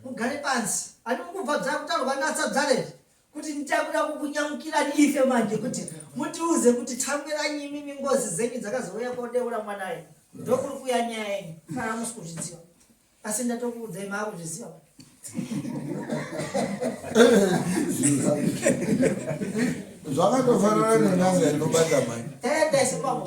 mugare pansi ani mukubva dzakutaurwa natsadzarezvi kuti ndichakuda kukunyamukira ife manje kuti mutiuze kuti tsamwiranyi imimi ngozi dzenyu dzakazouya kodeura mwanaye ndokuri kuya nyaya yenyu kana musi kuzviziva asi ndatokuudzai maakuzviziva zvakatofanana nen'anga inobata mai taenda isu pamo